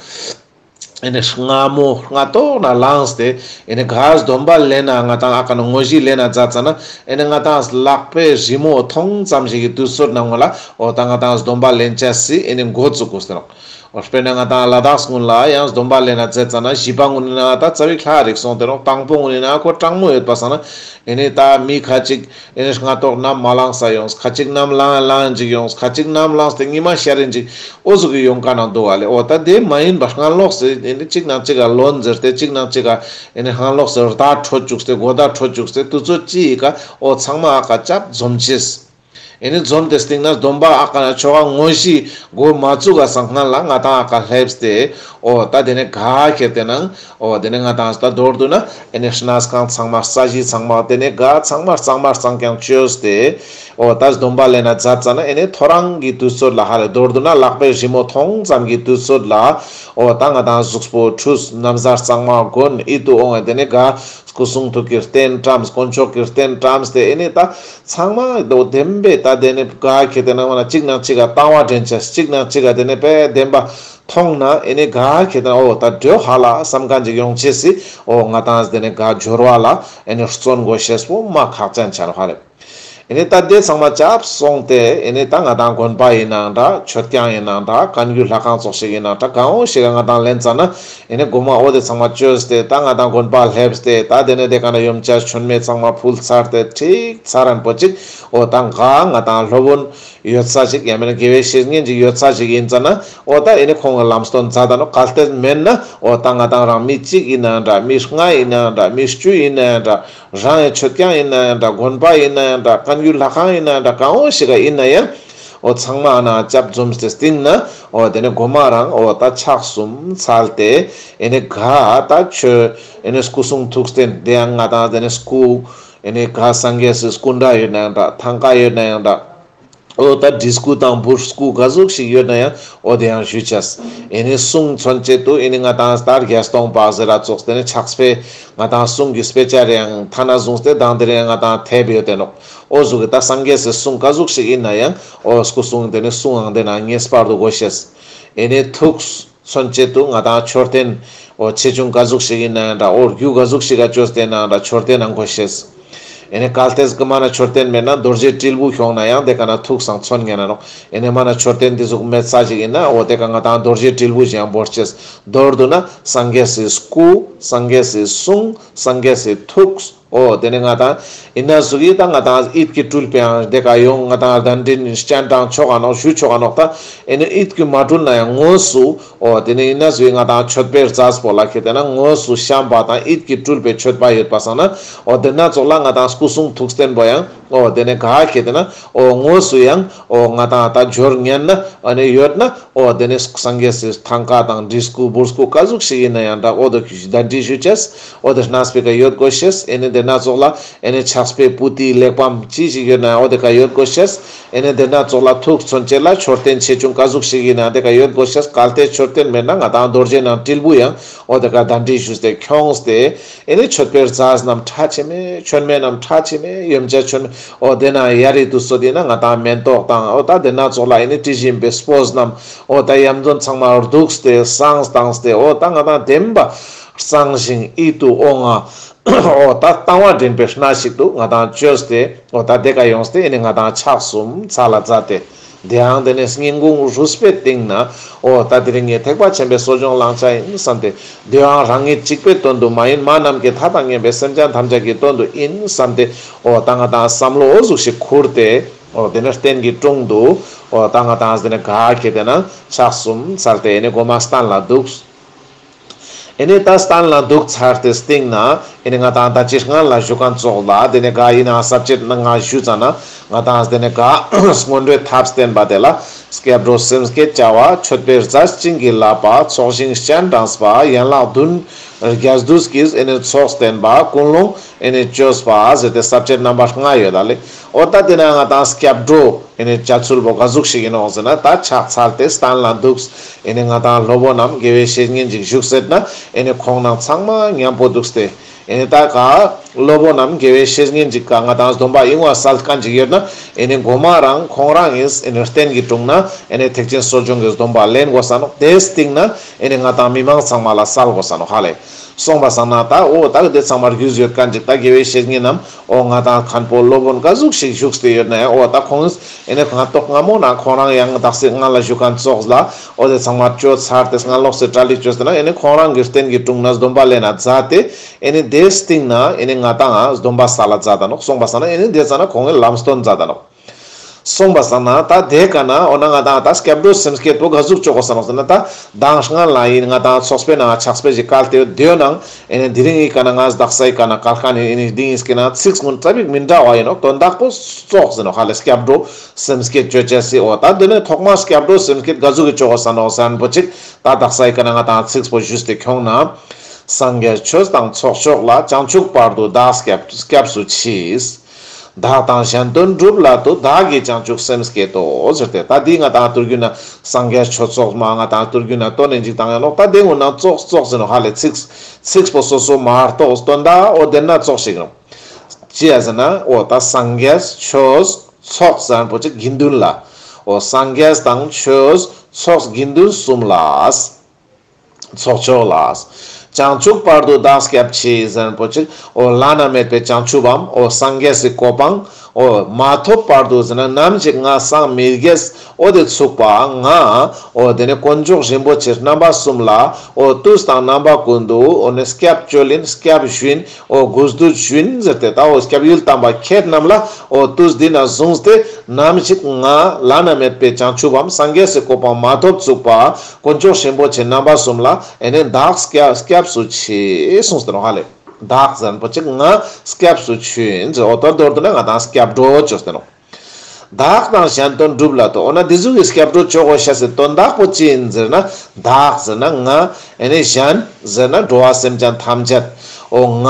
ཨེ་ནི་རྔ་མོ་རྔ་ཏོག་ན་ལངས་ཏེ་ཨེ་ནི་ག་སྡོམ་པ་ལེན་ན་ང་ཏང་ཨ་ཀ་ན་དངོས་གཞི་ལེན་ན་མཛད་ཙ་ན་ཨེ་ནི་ང་ཏང་ལག་པའི་རི་མོ་མཐོང་ཙམ་ཞིག་གི་དུས་ཚོད་ནང་ལ་འོ་ད་ང་ཏང་སྡོམ་པ་ལེན་ཅེས་སི་ཨེ་ནི་འགོ་བཙུགས་དགོས་ཏེ་ནོག་འོ་དཔེར་ན་ང་ཏང་ལ་དྭགས་ཀུན་ལ་ཡང་སྡོམ་པ་ལེན་ན་མཛད་ཙ་ན་བཞི་པ་ཀུན་ནི་ནང་ད་རྩ་བའི་ལྷ་རིགས་སོང་སྟེ་ནོག་དང་པོ་ཀུན་ནི་ནང་ཁོ་གྲང་མོ་ཡོད་པ་སང་ན་ཨེ་ནི་ད་མི་ཁ་ཅིག་ཨེ་ནི་རྔ་ཏོག་ནམ་མ་ལངས་ས་ཡོངས། ཁ་ཅིག་ནམ་ལངས་ལངས་ཅིག་ཡོངས། ཁ་ཅིག་ནམ་ལངས་ཏེ་ཉི་མ་ཤར་རིན་ཅིག་འོ་ཟུག་གི་ཡོང་ཀ་ནང་འདུག་ག་ལེ། འོ་ད་དེ་མ་ཡིན་པ་སྔ་ལོགས་སེ་ཨེ་ནི་གཅིག་ནང་གཅིག་ག་ལོན་ཟེར་ཏེ་གཅིག་ནང་གཅིག་ག་ཨེ་ནི་སྔ་ལོགས་སེ་རྡ་འཕྲོད་བཅུག་སྟེ་གོ་ད་འཕྲོད་བཅུག་སྟེ་དུས་ཚོད་ཅི་ཡི་ཀ་འོ་ཚང་མ་ཨ་ཀ་ཅབ་འཛོམས་ཅེས། ཨེ་ནི་འཛོམས་ཏེ་སྟིང་ན་སྡོམ་པ་ཨ་ཀ་ན་ཆོ་ག་དངོས་གཞི་འགོ་མ་བཙུགས་ག་སང་སྔ་ལ་ང་ཏང་ཨ་ཀ་སླེབས་ཏེ་འོ་ད་དེ་ནི་ག་ཁེ་ཏེ་ནང་འོ་དེ་ནི་ང་ཏང་ད་མདོར་བསྡུ་ན་ཨེ་ནི་གནས་ཁང་ཚང་མ་ས་གཞི་ཚང་མ་དེ་ནི་ག་ཚང་མ་གཙང་མ་གཙང་རྐྱང་བཅོས་ཏེ་འོ་ད་སྡོམ་པ་ལེན་ན་མཛད་ཙ་ན་ཨེ་ནི་ཐོ་རངས་ཀྱི་དུས་ཚོད་ལ་ཧ་ལེ་མདོར་བསྡུ་ན་ལག་པའི་རི་མོ་མཐོང་ཙམ་གྱི་དུས་ཚོད་ལ་འོ་ད་ང་ཏང་གཟུགས་པོ་འཁྲུས། ན་བཟའ་གཙང་མ་གོན། ཡིད་དུ་འོང་བའི་དེ་ནི་ག་སྐུ་གསུང་ཐུགས་ཀྱི་རྟེན་བཀྲམས། དཀོན་མཆོག་གི་རྟེན་བཀྲམས་ཏེ་ཨེ་ནི་ད་ཚང་མ་དོ་བདེན་པའི་ད་དེ་ནི་ག་ཁེ་ཏེ་ནང་ན་གཅིག་ནང་གཅིག་ག་བཏང་བ་འདྲེན་ཅེས། གཅིག་ནང་གཅིག་ག་དེ་ནི་དཔེ་བདེན་པ་མཐོང་ན་ཨེ་ནི་ག་ཁེ་ཏེ་ན་འོ་ད་འགྲོ་ཧ་ལ་བསམ་མཁན་ཅིག་ཡོང་ཅེས་སི་འོ་ང་ཏང་དེ་ནི་ག་སྦྱོར་བ་ལ་ཨེ་ནི་བརྩོན་དགོས་ཤེས་པོ་མ་ཁག་ཅན་ཆ་ལ་ཧ་ལེ། ཨེ་ནི་ད་དེ་ཚང་མ་ཅབ་སོང་སྟེ་ཨེ་ནི་ད་ང་ཏང་དགོན་པ་ཡིན་ནའང་འདྲ། མཆོད་ཁང་ཡིན་ནའང་འདྲ། བཀའ་འགྱུར་ལྷ་ཁང་ཙོགས་ཤིག་ཡིན་ནའང་འདྲ། གང་འོ་ཞིག་ག་ང་ཏང་ལེན་ཙ་ན་ཨེ་ནི་གོ་མ་འོ་དེ་ཚང་མ་བཅོས་ཏེ་ད་ང་ཏང་དགོན་པ་སླེབས་ཏེ་ད་དེ་ནི་དེ་ཀ་ན་ཡོམ་ཆ་མཆོད་མེ་ཚང་མ་ཕུལ་ཚར་ཏེ་ཁྲིག་ཚར་རན་པོ་ཅིག་འོ་ད་ག་ང་ཏང་སློབ་དཔོན་ཡོད་ས་ཅིག་ཡང་མེན་ན་དགེ་བའི་བཤེས་གཉེན་ཅིག་ཡོད་ས་ཅིག་ཡིན་ཙ་ན་འོ་ད་ཨེ་ནི་ཁོང་གི་ལམ་སྟོན་མཛད་ད་ནོག་གལ་ཏེ་མེན་ན་འོ་ད་ང་ཏང་རང་མི་གཅིག་ཡིན་ནའང་འདྲ། མི་ལྔ་ཡིན་ནའང་འདྲ། མི་བཅུ་ཡིན་ནའང་འདྲ། རང་ཡང་མཆོད་ཁང་ཡིན་ནའང་འདྲ། དགོན་པ་ཡིན་ནའང་འདྲ། བཀའ་འགྱུར་ལྷ་ཁང་ཡིན་ནའང་འདྲ། གང་འོ་ཞིག་ག་ཡིན་ན་ཡང་འོ་ཚང་མ་ཨ་ན་ཅབ་འཛོམས་ཏེ་སྟིང་ན་འོ་དེ་ནི་གོ་མ་རང་འོ་ད་ཕྱག་གསུམ་འཚལ་ཏེ་ཨེ་ནི་ག་ད་ཆོས་ཨེ་ནི་སྐུ་གསུང་ཐུགས་རྟེན་དེ་ཡང་ང་ཏང་དེ་ནི་སྐུ་ཨེ་ནི་ག་སངས་རྒྱས་སི་སྐུ་འདྲ་ཡོད་ནའང་འདྲ། ཐང་ཀ་ཡོད་ནའང་འདྲ། འོ་ད་བྲིས་སྐུ་དང་འབུར་སྐུ་ག་ཟུག་ཞིག་ཡོད་ན་ཡང་འོ་དེ་ཡང་ཞུ་ཅེས། ཨེ་ནི་གསུང་མཚོན་བྱེད་དུ་ཨེ་ནི་ང་ཏང་ད་བརྒྱད་སྟོང་པ་ཟེར་ར་ཙོགས་དེ་ནི་ཕྱག་དཔེ་ང་ཏང་གསུང་གི་དཔེ་ཆ་རེ་ཡང་ཐ་ན་བཟུང་སྟེ་དང་དེ་རེ་ཡང་ང་ཏང་ཐེབས་ཡོད་དེ་ནོག་འོ་ཟུག་གི་ད་སངས་རྒྱས་སི་གསུང་ག་ཟུག་ཞིག་ཡིན་ན་ཡང་འོ་སྐུ་གསུང་དེ་ནི་གསུང་ཨང་དེ་ན་ངེས་པར་དུ་དགོས་ཤེས། ཨེ་ནི་ཐུགས་མཚོན་བྱེད་དུ་ང་ཏང་མཆོད་རྟེན་འོ་ཆེ་ཆུང་ག་ཟུག་ཞིག་ཡིན་ནའང་འདྲ། འོ་རྒྱུ་ག་ཟུག་ཞིག་ག་བཅོས་ཏེ་ནའང་འདྲ། མཆོད་རྟེན་ནང་དགོས་ཤེས། ཨེ་ནི་གལ་ཏེ་ག་མ་ན་མཆོད་རྟེན་མེད་ན་རྡོ་རྗེ་དྲིལ་བུ་ཁྱོང་ན་ཡང་དེ་ཀ་ན་ཐུགས་སང་མཚོན་ཉན་ན་ནོག་ཨེ་ནི་མ་ན་མཆོད་རྟེན་དེ་ཟུག་མེད་ས་ཞིག་ཡིན་ན་འོ་དེ་ཀ་ང་ཏང་རྡོ་རྗེ་དྲིལ་བུ་ཞིག་ཡང་འབོར་ཅེས། མདོར་བསྡུ་ན་སངས་རྒྱས་སི་སྐུ། སངས་རྒྱས་སི་གསུང་། སངས་རྒྱས་སི་ཐུགས། འོ་དེ་ནི་ང་ཏང་ཡིན་ན་ཟུག་གི་ད་ང་ཏང་ཡིད་ཀྱིས་སྤྲུལ་པའང་དེ་ཀ་ཡོང་ང་ཏང་གདན་འདྲེན་སྤྱན་དྲངས་ཆོག་ག་ནོག་ཞུ་ཆོག་ག་ནོག་ད་ཨེ་ནི་ཡིད་ཀྱིས་མ་སྤྲུལ་ན་ཡང་དངོས་སུ་འོ་དེ་ནི་ཡིན་ན་ཟུག་གི་ང་ཏང་མཆོད་པའི་རྫས་པོ་ལ་ཁེ་ཏེ་ན་དངོས་སུ་བཤམས་པ་དང་ཡིད་ཀྱིས་སྤྲུལ་པའི་མཆོད་པ་ཡོད་པ་སང་ན་འོ་དེ་ན་ཙོགས་ལ་ང་ཏང་སྐུ་གསུང་ཐུགས་རྟེན་པོ་ཡང་འོ་དེ་ནི་ག་ཁེ་ཏེ་ན་འོ་དངོས་སུ་ཡང་འོ་ང་ཏང་ད་འབྱོར་ཉན་ན་ཨ་ནི་ཡོད་ན་འོ་དེ་ནི་སངས་རྒྱས་སི་ཐང་ཀ་དང་བྲིས་སྐུ་འབུར་སྐུ་ག་ཟུག་ཞིག་ཡིན་ན་ཡང་འདྲ། འོ་དེ་གདན་འདྲེན་ཞུ་ཅེས། འོ་དེ་གནས་པའི་ཀ་ཡོད་དགོས་ཤེས། ཨེ་ནི་དེ་ན་ཙོགས་ལ་ཨེ་ནི་ཕྱག་དཔེ་པོ་ཏི་གླེགས་བམ་ཅི་ཞིག་ཡོད་ན་འོ་དེ་ཀ་ཡོད་དགོས་ཤེས། ཨེ་ནི་དེ་ན་ཙོགས་ལ་ཐུགས་མཚོན་བྱེད་ལ་མཆོད་རྟེན་ཆེ་ཆུང་ག་ཟུག་ཞིག་ཡིན་ན་དེ་ཀ་ཡོད་དགོས་ཤེས། གལ་ཏེ་མཆོད་རྟེན་མེད་ན་ང་ཏང་རྡོ་རྗེ་ནང་དྲིལ་བུ་ཡང་འོ་དེ་ཀ་གདན་འདྲེན་ཞུས་ཏེ་ཁྱོངས་ཏེ་ཨེ་ནི་མཆོད་པའི་རྫས་རྣམས་ཁྲ་ཆེ་མེ་མཆོད་མེ་རྣམས་ཁྲ་ཆེ་མེ་ཡོན་ཆབ་མཆོད་མེ་འོ་དེ་ན་ཡ་རི་དུ་སོ་དེ་ན་ང་ཏང་མེན་ཏོག་དང་འོ་ད་དེ་ན་ཙོགས་ལ་ཨེ་ནི་དྲི་ཞིམ་པའི་སྤོས་རྣམས་འོ་ད་ཡམ་དོན་ཚང་མ་བདུགས་ཏེ་བསངས་བཏང་སྟེ་འོ་ད་ང་ཏང་བདེན་པ་གཙང་ཞིང་ཡིད་དུ་འོང་ང་འོ་ད་བཏང་བ་འདྲེན་པའི་གནས་ཤིག་ཏུ་ང་ཏང་བཅོས་ཏེ་འོ་ད་དེ་ཀ་ཡོངས་ཏེ་ཨེ་ནི་ང་ཏང་ཕྱག་གསུམ་ཚར་ལ་མཛད་དེ། དེའང་དེ་ནས་སྙིང་ཁུང་རུས་པའི་གཏིང་ན་འོ་ད་དེ་རིང་ངས་ཐེག་པ་ཆེན་པོའི་གསོ་སྦྱོང་བླང་བྱ་ཡིན་བསམ་སྟེ། དེའང་རང་ཉིད་གཅིག་པའི་དོན་དུ་མ་ཡིན་མ་ནམ་མཁའི་མཐའ་དང་མཉམ་པའི་སེམས་ཅན་ཐམས་ཅད་ཀྱི་དོན་དུ་ཡིན་བསམ་སྟེ། འོ་ད་ང་ཏང་བསམ་བློ་འོ་ཟུག་ཞིག་ཁུར་ཏེ། འོ་དེ་ནས་རྟེན་གྱི་དྲུང་དུ་འོ་ད་ང་ཏང་དེ་ནས་ག་ཁེ་ཏེ་ན་ཕྱག་གསུམ་འཚལ་ཏེ་ཨེ་ནི་གོ་མ་སྟན་ལ་འདུག་ཨེ་ནི་ད་སྟན་ལ་འདུག་ཚར་ཏེ་སྟིང་ན་ཨེ་ནི་ང་ཏང་ད་ཅི་སྔན་ལ་ཞུ་མཁན་ཙོགས་ལ་དེ་ནས་ག་ཡིན་ན་ས་བཅད་ནང་ང་ཞུ་ཙ་ན་ང་ཏང་དེ་ནས་ག་སྔོན་འགྲོའི་ཐབས་བསྟན་པ་དེ་ལ་སྐྱབས་འགྲོ་སེམས་བསྐྱེད་བྱ་བ། མཆོད་པའི་རྫས་བྱིན་གྱིས་བརླབས་པ། ཚོགས་ཞིང་སྤྱན་དྲངས་པ། ཡན་ལག་བདུན་རྒྱས་བསྡུས་ཀྱིས་ཨེ་ནི་ཚོགས་བསྟན་པ། ཀུན་སློང་ཨེ་ནི་བཅོས་པ་ཟེར་ཏེ་ས་བཅད་རྣམ་པ་ལྔ་ཡོད་ད་ལེ། འོ་ད་དེ་ན་ང་ཏང་སྐྱབས་འགྲོ་ཨེ་ནི་བྱ་ཚུལ་བོ་ག་ཟུག་ཞིག་ཡིན་ནོག་ཟེར་ན་ད་ཕྱག་འཚལ་ཏེ་སྟན་ལ་འདུག་ཨེ་ནི་ང་ཏང་སློབ་དཔོན་ནམ་དགེ་བའི་བཤེས་གཉེན་ཅིག་བཞུགས་ཟེར་ན་ཨེ་ནི་ཁོང་ནང་ཚང་མ་མཉམ་པོ་འདུག་སྟེ། ཨེ་ནི་ད་ག་སློབ་དཔོན་ནམ་དགེ་བའི་བཤེས་གཉེན་ཅིག་ག་ང་དང་སྡོམ་པ་ཨིན་བ་སལ་ཁན་ཅིག་ཡོད་ན་ཨེ་ནི་གོ་མ་རང་ཁོང་རང་ཨིན་ཨེ་ནི་རྟེན་གྱི་དྲུང་ན་ཨེ་ནི་ཐེག་ཆེན་གསོ་སྦྱོང་གི་སྡོམ་པ་ལེན་དགོས་ས་ནོག། དེའི་སྟིང་ན་ཨེ་ནི་ང་དང་མི་མང་ཚང་མ་ལ་སལ་དགོས་ས་ནོག་ཧ་ལེ། སོང་པ་སང་ན་ད་འོ་ད་དེ་ཚང་མ་རྒྱུས་ཡོད་ཁན་ཅིག་ད་དགེ་བའི་བཤེས་གཉེན་ནམ་འོ་ང་དང་མཁན་པོ་སློབ་དཔོན་ག་ཟུག་ཞིག་བཞུགས་ཏེ་ཡོད་ན་ཡང་འོ་ད་ཁོང་ཨེ་ནི་སྔ་ཏོག་སྔ་མོ་ན་ཁོང་རང་ཡང་དག་ས་སྔ་ལ་བཞུགས་ཁན་ཙོགས་ལ་འོ་དེ་ཚང་མ་བཅོ་ཚར་ཏེ་སྔ་ལོགས་སེ་གྲ་སྒྲིག་བཅོས་ཏེ་ན་ཨེ་ནི་ཁོང་རང་གི་རྟེན་གྱི་དྲུང་ན་སྡོམ་པ་ལེན་ན་མཛད་དེ་ཨེ་ནི་དེའི་སྟིང་ན་ཨེ་ནི་ང་དང་སྡོམ་པ་སལ་ལ་མཛད་ད་ནོག། སོང་པ་སང་ན་ཨེ་ནི་དེ་ཙ་ན་ཁོང་གི་ལམ་སྟོན་མཛད་ད་ནོག། སོང་པ་སང་ན་ད་དེ་ཀ་ན་འོ་ན་ང་དང་ད་སྐྱབས་འགྲོ་སེམས་བསྐྱེད་པོ་ག་ཟུག་བཅོ་དགོས་ས་ནོག་ཟེར་ན་ད་མདང་སྔ་ལ་ཨིན་ང་དང་ཚོགས་པའི་ནང་ཕྱག་དཔེ་ཞིག་བཀལ་ཏེ་ཡོད་དེ་ནང་ཨེ་ནི་དེ་རིང་ཨི་ཀ་ན་ང་དག་ས་ཨི་ཀ་ན་བཀལ་ཁན་ཨེ་ནི་དེ་ཨིན་སྐྱེ་ན་ཚིག་ཀུན་ཙ་པིག་མི་འདྲ་བ་ཨིན་ནོག། དོན་དག་པོ་ཙོགས་ཟེར་ནོག་ཧ་ལེ། སྐྱབས་འགྲོ་སེམས་བསྐྱེད་བཅོ་ཅེས་སི་འོ་ད་དེ་ནི་ཐོག་མ་སྐྱབས་འགྲོ་སེམས་བསྐྱེད་ག་ཟུག་གི་བཅོ་དགོས་ས་ནོག་ཟེར་ན་པོ་ཅིག་ད་དག་ས་ཨི་ཀ་ན་ང་དང་ཚིག་པོ་ཞུས་ཏེ་ཁྱོང་ན། སངས་རྒྱས་ཆོས་དང་ཚོགས་མཆོག་ལ། བྱང་ཆུབ་བར་དུ་བདག་སྐྱབས་སྐྱབས་སུ་མཆི། བདག་དང་གཞན་དོན་སྒྲུབ་ལ་དུ། བདག་གིས་བྱང་ཆུབ་སེམས་བསྐྱེད་དོ། ཟེར་ཏེ་ད་འདི་ང་དང་ཐུར་རྒྱུད་ན་སངས་རྒྱས་ཆོས་ཚོགས་མ་ང་དང་ཐུར་རྒྱུད་ན་དོན་ནི་འཇིག་དང་ཡང་ནོག། ད་དེ་ངོ་ན་ཙོགས་ཙོགས་ཟེར་ནོག་ཧ་ལེ། ཚིག་ཚིག་པོ་སོ་སོ་མ་གཏོགས་དོན་དག་འོ་དེ་ན་ཙོགས་ཤིག་ནོག། ཅི་ཡ་ཟེར་ན་འོ་ད་སངས་རྒྱས་ཆོས་ཚོགས་ཟེར་པོ་ཅིག་དགེ་འདུན་ལ། འོ་སངས་རྒྱས་དང་ཆོས་ཚོགས་དགེ་འདུན་གསུམ་ལ། ཚོགས་མཆོག་ལ། བྱང་ཆུབ་བར་དུ་བདག་སྐྱབས་མཆི་ཟེར་པོ་ཅིག་འོ་བླ་ན་མེད་པའི་བྱང་ཆུབ་བམ་འོ་སངས་རྒྱས་སི་གོ་འཕང་འོ་མ་ཐོབ་བར་དུ་ཟེར་ན་ནམ་ཞིག་ང་སངས་མི་རྒྱས་འོ་དེ་ཚུགས་པ་ང་འོ་དེ་ནི་དཀོན་མཆོག་རིན་པོ་ཆེ་རྣམ་པ་གསུམ་ལ་འོ་དུས་དང་རྣམ་པ་ཀུན་ཏུ་འོ་ནི་སྐྱབས་བཅོལ་ཡིན། སྐྱབས་ཞུ་ཡིན། འོ་གུས་འདུད་ཞུ་ཡིན་ཟེར་ཏེ་ད་འོ་སྐྱབས་ཡུལ་དམ་པ་ཁྱེད་རྣམས་ལ་འོ་དུས་འདི་ན་བཟུང་སྟེ་ནམ་ཞིག་ང་བླ་ན་མེད་པའི་བྱང་ཆུབ་བམ་སངས་རྒྱས་སི་གོ་འཕང་མ་ཐོབ་ཚུགས་པ་དཀོན་མཆོག་རིན་པོ་ཆེ་རྣམ་པ་གསུམ་ལ་ཨེ་ནི་བདག་སྐྱབས་སྐྱབས་སུ་མཆི་གསུངས་ཏེ་ནོག་ཧ་ལེ། བདག་ཟེར་པོ་ཅིག་ང་སྐྱབས་སུ་མཆི་ཡིན་ཟེར། འོ་དོན་མདོར་བསྡུ་ན་ང་དང་སྐྱབས་འགྲོ་བཅོས་ཏེ་ནོག། བདག་དང་གཞན་དོན་སྒྲུབ་ལ་དུ། འོ་ན་འདི་ཟུག་གི་སྐྱབས་འགྲོ་བཅོ་དགོས་ཤེས་སི་དོན་དག་པོ་ཅི་ཡིན་ཟེར་ན་བདག་ཟེར་ན་ང་ཨེ་ནི་གཞན་ཟེར་ན་འགྲོ་བ་སེམས་ཅན་ཐམས་ཅད། འོ་ང་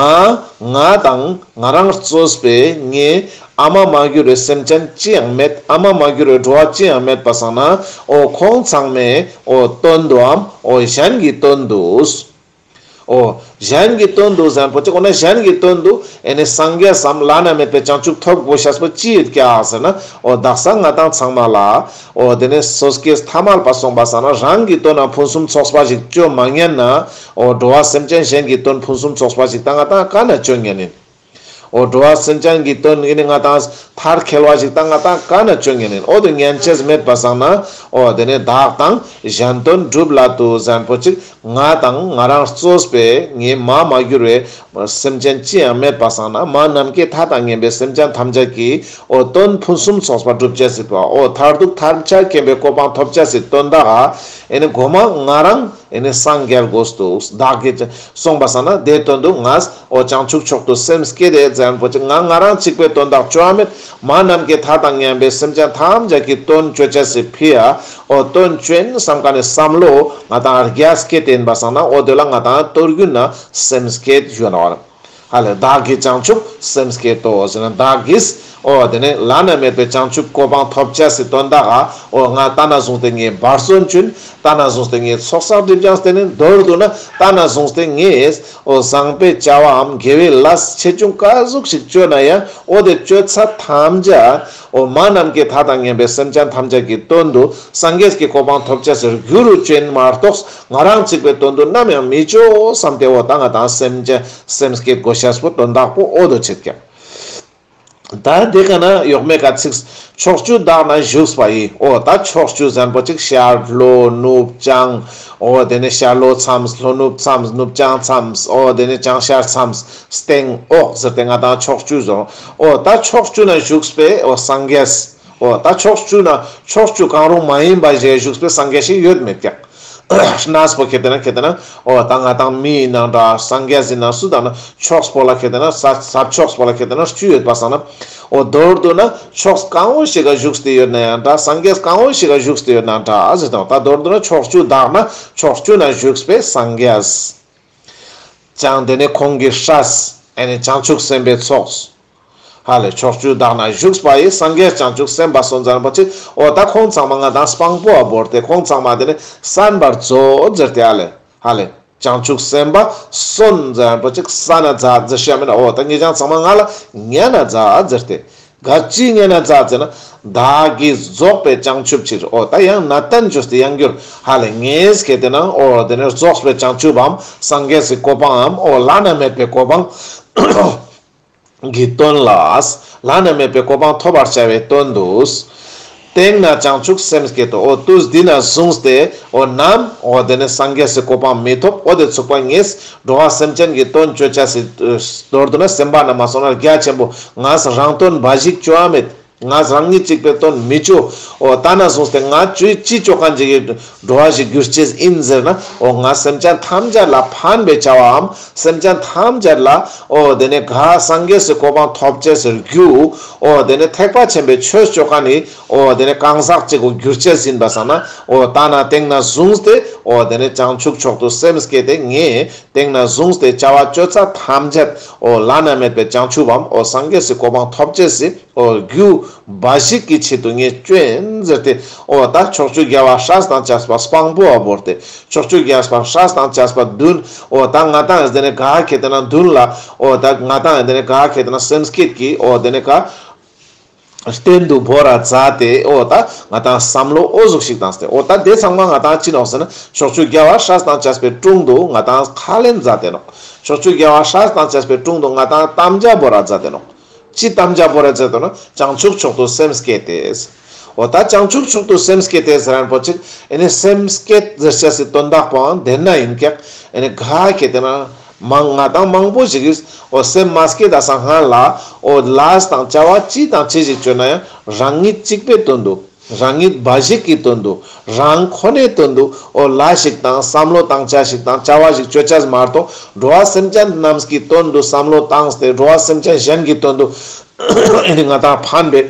ང་དང་ང་རང་གཙོས་པའི་ངའི་ཨ་མ་མ་གྱུར་བའི་སེམས་ཅན་ཅི་ཡང་མེད། ཨ་མ་མ་གྱུར་བའི་འགྲོ་བ་ཅི་ཡང་མེད་པ་སང་ན་འོ་ཁོང་ཚང་མའི་འོ་དོན་དུའམ་འོ་གཞན་གྱི་དོན་དུ། འོ་གཞན་གྱི་དོན་དུ་ཟེར་པོ་ཅིག་འོ་ན་གཞན་གྱི་དོན་དུ་ཨེ་ནི་སངས་རྒྱས་སམ་བླ་ན་མེད་པའི་བྱང་ཆུབ་ཐོབ་དགོས་ཤེས་པོ་ཅི་ཡོད་ཀྱག་ཟེར་ན་འོ་བདག་ས་ང་དང་ཚང་མ་ལ་འོ་དེ་ནི་སོ་སྐྱེས་ཐ་མལ་པ་སོང་པ་སང་ན་རང་གི་དོན་ན་ཕུན་སུམ་ཚོགས་པ་ཞིག་བཅོ་མ་ཉན་ན་འོ་འགྲོ་བ་སེམས་ཅན་གཞན་གྱི་དོན་ཕུན་སུམ་ཚོགས་པ་ཞིག་ད་ང་དང་ག་ན་བཅོ་ཉན་ཡིན། འོ་འགྲོ་བ་སེམས་ཅན་གྱི་དོན་ཨེ་ནི་ང་དང་མཐར་འཁྱོལ་བ་ཞིག་ད་ང་དང་ག་ན་བཅོ་ཉན་ཡིན། འོ་དེ་ཉན་ཅེས་མེད་པ་སང་ན་འོ་དེ་ནི་བདག་དང་གཞན་དོན་སྒྲུབ་ལ་དུ་ཟེར་པོ་ཅིག་ང་དང་ང་རང་གཙོས་པའི་ངའི་མ་མ་གྱུར་བའི་སེམས་ཅན་ཅི་ཡང་མེད་པ་སང་ན་མ་ནམ་མཁའི་མཐའ་དང་མཉམ་པའི་སེམས་ཅན་ཐམས་ཅད་ཀྱི་འོ་དོན་ཕུན་སུམ་ཚོགས་པ་སྒྲུབ་ཅེས་སི་འོ་མཐར་ཐུག་ཐམས་ཅད་མཁྱེན་པའི་གོ་འཕང་ཐོབ་ཅེས་སི་དོན་དག་ཨེ་ནི་གོ་མ་ང་རང་ཨེ་ནི་སངས་རྒྱས་དགོས་འདུག། བདག་གིས་སོང་པ་སང་ན་དེ་དོན་དུ་ང་འོ་བྱང་ཆུབ་མཆོག་ཏུ་སེམས་བསྐྱེད་དེ་ཟེར་པོ་ཅིག་ང་ང་རང་གཅིག་པའི་དོན་དག་བཅོ་ཡ་མེད། མ་ནམ་མཁའི་མཐའ་དང་མཉམ་པའི་སེམས་ཅན་ཐམས་ཅད་ཀྱི་དོན་བཅོ་ཅེས་སི་ཕི་ཡ་འོ་དོན་བཅོ་ཡིན་བསམ་ཁན་ནི་བསམ་བློ་ང་དང་རྒྱས་བསྐྱེད་དེ་ཡིན་པ་སང་ན་འོ་དེ་ལ་ང་དང་མདོ་རྒྱུད་ན་སེམས་བསྐྱེད་ཞུ་ནོག། ཧ་ལེ། བདག་གིས་བྱང་ཆུབ་སེམས་བསྐྱེད་དོ་ཟེར་ན་བདག་གིས་འོ་དེ་ནི་བླ་ན་མེད་པའི་བྱང་ཆུབ་གོ་འཕང་ཐོབ་ཅེས་སི་དོན་དག་ག་འོ་ང་ད་ན་བཟུང་སྟེ་ངས་འབད་བརྩོན་བཅོ་ཡིན། ད་ན་བཟུང་སྟེ་ངས་ཚོགས་བསགས་སྒྲིབ་སྦྱངས་ཏེ་ནི་མདོར་བསྡུ་ན་ད་ན་བཟུང་སྟེ་ངས་འོ་བཟང་པོའི་བྱ་བའམ་དགེ་བའི་ལས་ཆེ་ཆུང་ག་ཟུག་ཞིག་བཅོ་ན་ཡང་འོ་དེ་བཅོ་ཚད་ཐམས་ཅད་འོ་མ་ནམ་མཁའི་མཐའ་དང་མཉམ་པའི་སེམས་ཅན་ཐམས་ཅད་ཀྱི་དོན་དུ་སངས་རྒྱས་ཀྱི་གོ་འཕང་ཐོབ་ཅེས་སི་རྒྱུ་རུ་བཅོ་ཡིན་མ་གཏོགས་ང་རང་གཅིག་པའི་དོན་དུ་ནམ་ཡང་མི་བཅོ་བསམ་སྟེ་འོ་ད་ང་དང་སེམས་ཅན་སེམས་བསྐྱེད་དགོས་ཤེས་པོ་དོན་དག་པོ་འོ་དོ་ཆེད་ཀྱང་། ད་དེ་ཀ་ན་ཡོག་མའི་ཀ་ཚིགས་ཕྱོགས་བཅུ་དག་ན་བཞུགས་པ་ཡི། འོ་ད་ཕྱོགས་བཅུ་ཟེར་པོ་ཅིག་ཤར་ལྷོ་ནུབ་བྱང་། འོ་དེ་ནས་ཤར་ལྷོ་མཚམས་ལྷོ་ནུབ་མཚམས་ནུབ་བྱང་མཚམས། འོ་དེ་ནས་བྱང་ཤར་མཚམས་སྟེང་འོག་ཟེར་ཏེ་ང་དང་ཕྱོགས་བཅུ་ཟེར། འོ་ད་ཕྱོགས་བཅུ་ན་བཞུགས་པའི་འོ་སངས་རྒྱས། འོ་ད་ཕྱོགས་བཅུ་ན་ཕྱོགས་བཅུ་གང་རུང་མ་ཡིན་པ་ཞིག་བཞུགས་པའི་སངས་རྒྱས་ཤིག་ཡོད་མེད་ཀྱང་། གནས་པོ་ཁེ་ཏེ་ན་ཁེ་ཏེ་ན་འོ་ད་ང་དང་མི་ཡིན་ན་འདྲ་སངས་རྒྱས་ཡིན་ན་སུ་དང་ན་ཕྱོགས་པོ་ལ་ཁེ་ཏེ་ན་ས་ས་ཕྱོགས་པོ་ལ་ཁེ་ཏེ་ན་བཅུ་ཡོད་པ་སང་ན་འོ་མདོར་བསྡུ་ན་ཕྱོགས་གང་བོ་ཞིག་ག་བཞུགས་ཏེ་ཡོད་ན་ཡང་འདྲ་སངས་རྒྱས་གང་བོ་ཞིག་ག་བཞུགས་ཏེ་ཡོད་ན་འདྲ་ཟེར་དང་ད་མདོར་བསྡུ་ན་ཕྱོགས་བཅུ་དག་ན་ཕྱོགས་བཅུ་ན་བཞུགས་པའི་སངས་རྒྱས། ཀྱང་དེ་ནས་ཁོང་གི་སྲས་ཨེ་ནི་བྱང་ཆུབ་སེམས་དཔའི་ཚོགས། ཧ་ལེ་ཕྱོགས་བཅུ་དག་ན་བཞུགས་པ་ཡི་སངས་རྒྱས་བྱང་ཆུབ་སེམས་དཔའ་སོང་ཙང་པོ་ཅིག་འོ་ད་ཁོང་ཚང་མ་ང་དང་སྤང་པོ་ཨ་བོར་ཏེ་ཁོང་ཚང་མ་དེ་ནི་གསན་པར་མཛོད་ཟེར་ཏེ་ཧ་ལེ་ཧ་ལེ། བྱང་ཆུབ་སེམས་དཔའ་སོན་ཟེར་མཁན་པོ་ཅིག་ས་ན་ཛ་ཟེར་ཤེས་མེད་ན། འོ་ད་ངེད་ཅག་ཚང་མ་ང་ལ་ཉན་ན་ཛ་ཟེར་ཏེ། ག་ཅི་ཉན་ན་ཛ་ཟེར་ན། བདག་གིས་རྫོགས་པའི་བྱང་ཆུབ་ཕྱིར། འོ་ད་ཡང་ནན་ཏན་བཅོས་ཏེ་ཡང་བསྐྱར་ཧ་ལེ་ངས་ཁེ་ཏེ་ན་འོ་དེ་ནས་རྫོགས་པའི་བྱང་ཆུབ་བམ་སངས་རྒྱས་སི་གོ་འཕང་ངམ་འོ་བླ་ན་མེད་པའི་གོ་འཕང་གི་དོན་ལ། བླ་ན་མེད་པའི་གོ་འཕང་ཐོབ་པར་བྱ་བའི་དོན་དུ། དེང་ན་བྱང་ཆུབ་སེམས་བསྐྱེད་དོ། འོ་དུས་འདི་ན་བཟུང་སྟེ་འོ་ནམ་འོ་དེ་ནས་སངས་རྒྱས་སི་གོ་འཕང་མི་ཐོབ། འོ་དེ་ཚུགས་པ་ངས་འགྲོ་བ་སེམས་ཅན་གྱི་དོན་བཅོ་བྱ་སི་མདོར་བསྡུ་ན་སེམས་པ་ན་མ་སོང་ན་རྒྱ་ཆེན་པོ་ངས་རང་དོན་འབའ་ཞིག་བཅོ་ཡ་མེད། ངས་རང་ཉིད་གཅིག་པའི་དོན་མི་བཅོ། འོ་ད་ན་བཟུང་སྟེ་ངས་ཅི་ཅི་བཅོ་མཁན་ཅིག་གི་འགྲོ་བ་ཞིག་འགྱུར་ཅེས་ཡིན་ཟེར་ན། འོ་ངས་སེམས་ཅན་ཐམས་ཅད་ལ་ཕན་པའི་བྱ་བའམ་སེམས་ཅན་ཐམས་ཅད་ལ་འོ་དེ་ནས་ག་སངས་རྒྱས་སི་གོ་འཕང་ཐོབ་ཅེས་སི་རྒྱུ། འོ་དེ་ནས་ཐེག་པ་ཆེན་པོའི་ཆོས་བཅོ་མཁན་ནི་འོ་དེ་ནས་གང་ཟག་ཅིག་གོ་འགྱུར་ཅེས་ཡིན་པ་སང་ན། འོ་ད་ན་དེང་ན་བཟུང་སྟེ་འོ་དེ་ནས་བྱང་ཆུབ་མཆོག་ཏུ་སེམས་བསྐྱེད་དེ་ངས་དེང་ན་བཟུང་སྟེ་བྱ་བ་བཅོ་ཚ་ཐམས་ཅད་འོ་བླ་ན་མེད་པའི་བྱང་ཆུབ་བམ་འོ་སངས་རྒྱས་སི་གོ་འཕང་ཐོབ་ཅེས་སི་འོ་རྒྱུ་འབའ་ཞིག་གི་ཆེད་དུ་ངས་བཅོ་ཡིན་ཟེར་ཏེ། འོ་ད་ཕྱོགས་བཅུའི་རྒྱལ་བ་སྲས་དང་བཅས་པ་དཔང་པོ་བ་བོར་ཏེ། ཕྱོགས་བཅུའི་རྒྱལ་བ་སྲས་དང་བཅས་པ་མདུན། འོ་ད་ང་ཏང་ཡང་དེ་ནས་ག་ཁེ་ཏེ་ན་མདུན་ལ། འོ་ད་ང་ཏང་ཡང་དེ་ནས་ག་ཁེ་ཏེ་ན་སེམས་བསྐྱེད་ཀྱི་འོ་དེ་ནས་ག་རྟེན་དུ་བོར་ར་མཛད་དེ། འོ་ད་ང་ཏང་བསམ་བློ་འོ་ཟུག་ཞིག་བཏང་སྟེ། འོ་ད་དེ་ཚང་མ་ང་ཏང་ཅི་ནོག་ཟེར་ན་ཕྱོགས་བཅུའི་རྒྱལ་བ་སྲས་དང་བཅས་པའི་དྲུང་དུ་ང་ཏང་ཁས་ལེན་མཛད་དེ་ནོག། ཕྱོགས་བཅུའི་རྒྱལ་བ་སྲས་དང་བཅས་པའི་དྲུང་དུ་ང་ཏང་དམ་བཅའ་བོར་ར་མཛད་དེ་ནོག། ཅི་དམ་བཅའ་བོར་ར་མཛད་དོ་ན་བྱང་ཆུབ་མཆོག་ཏུ་སེམས་བསྐྱེད་དེ། འོ་ད་བྱང་ཆུབ་མཆོག་ཏུ་སེམས་བསྐྱེད་དེ་ཟེར་མཁན་པོ་ཅིག་ཨེ་ནི་སེམས་བསྐྱེད་ཟེར་ཅེས་སི་དོན་དག་པོའང་དེ་ན་ཡིན་ཀྱག། ཨེ་ནི་ག་ཁེ་ཏེ་ན་མང་ང་ཏང་མང་པོ་ཞིག་གིས་འོ་སེམས་མ་བསྐྱེད་ད་སང་སྔ་ལ་འོ་ལས་དང་བྱ་བ་ཅི་དང་ཅི་ཞིག་བཅོས་ན་ཡང་རང་ཉིད་གཅིག་པའི་དོན་དུ། རང་ཉིད་འབའ་ཞིག་གི་དོན་དུ། རང་ཁོ་ནའི་དོན་དུ། འོ་ལས་ཤིག་དང་བསམ་བློ་བཏང་བྱ་ཞིག་དང་བྱ་བ་ཞིག་བཅོ་བྱ་མ་གཏོགས་འགྲོ་བ་སེམས་ཅན་རྣམས་ཀྱི་དོན་དུ་བསམ་བློ་བཏང་སྟེ་འགྲོ་བ་སེམས་ཅན་གཞན་གྱི་དོན་དུ་ཨེ་ནི་ང་ཏང་ཕན་པའི་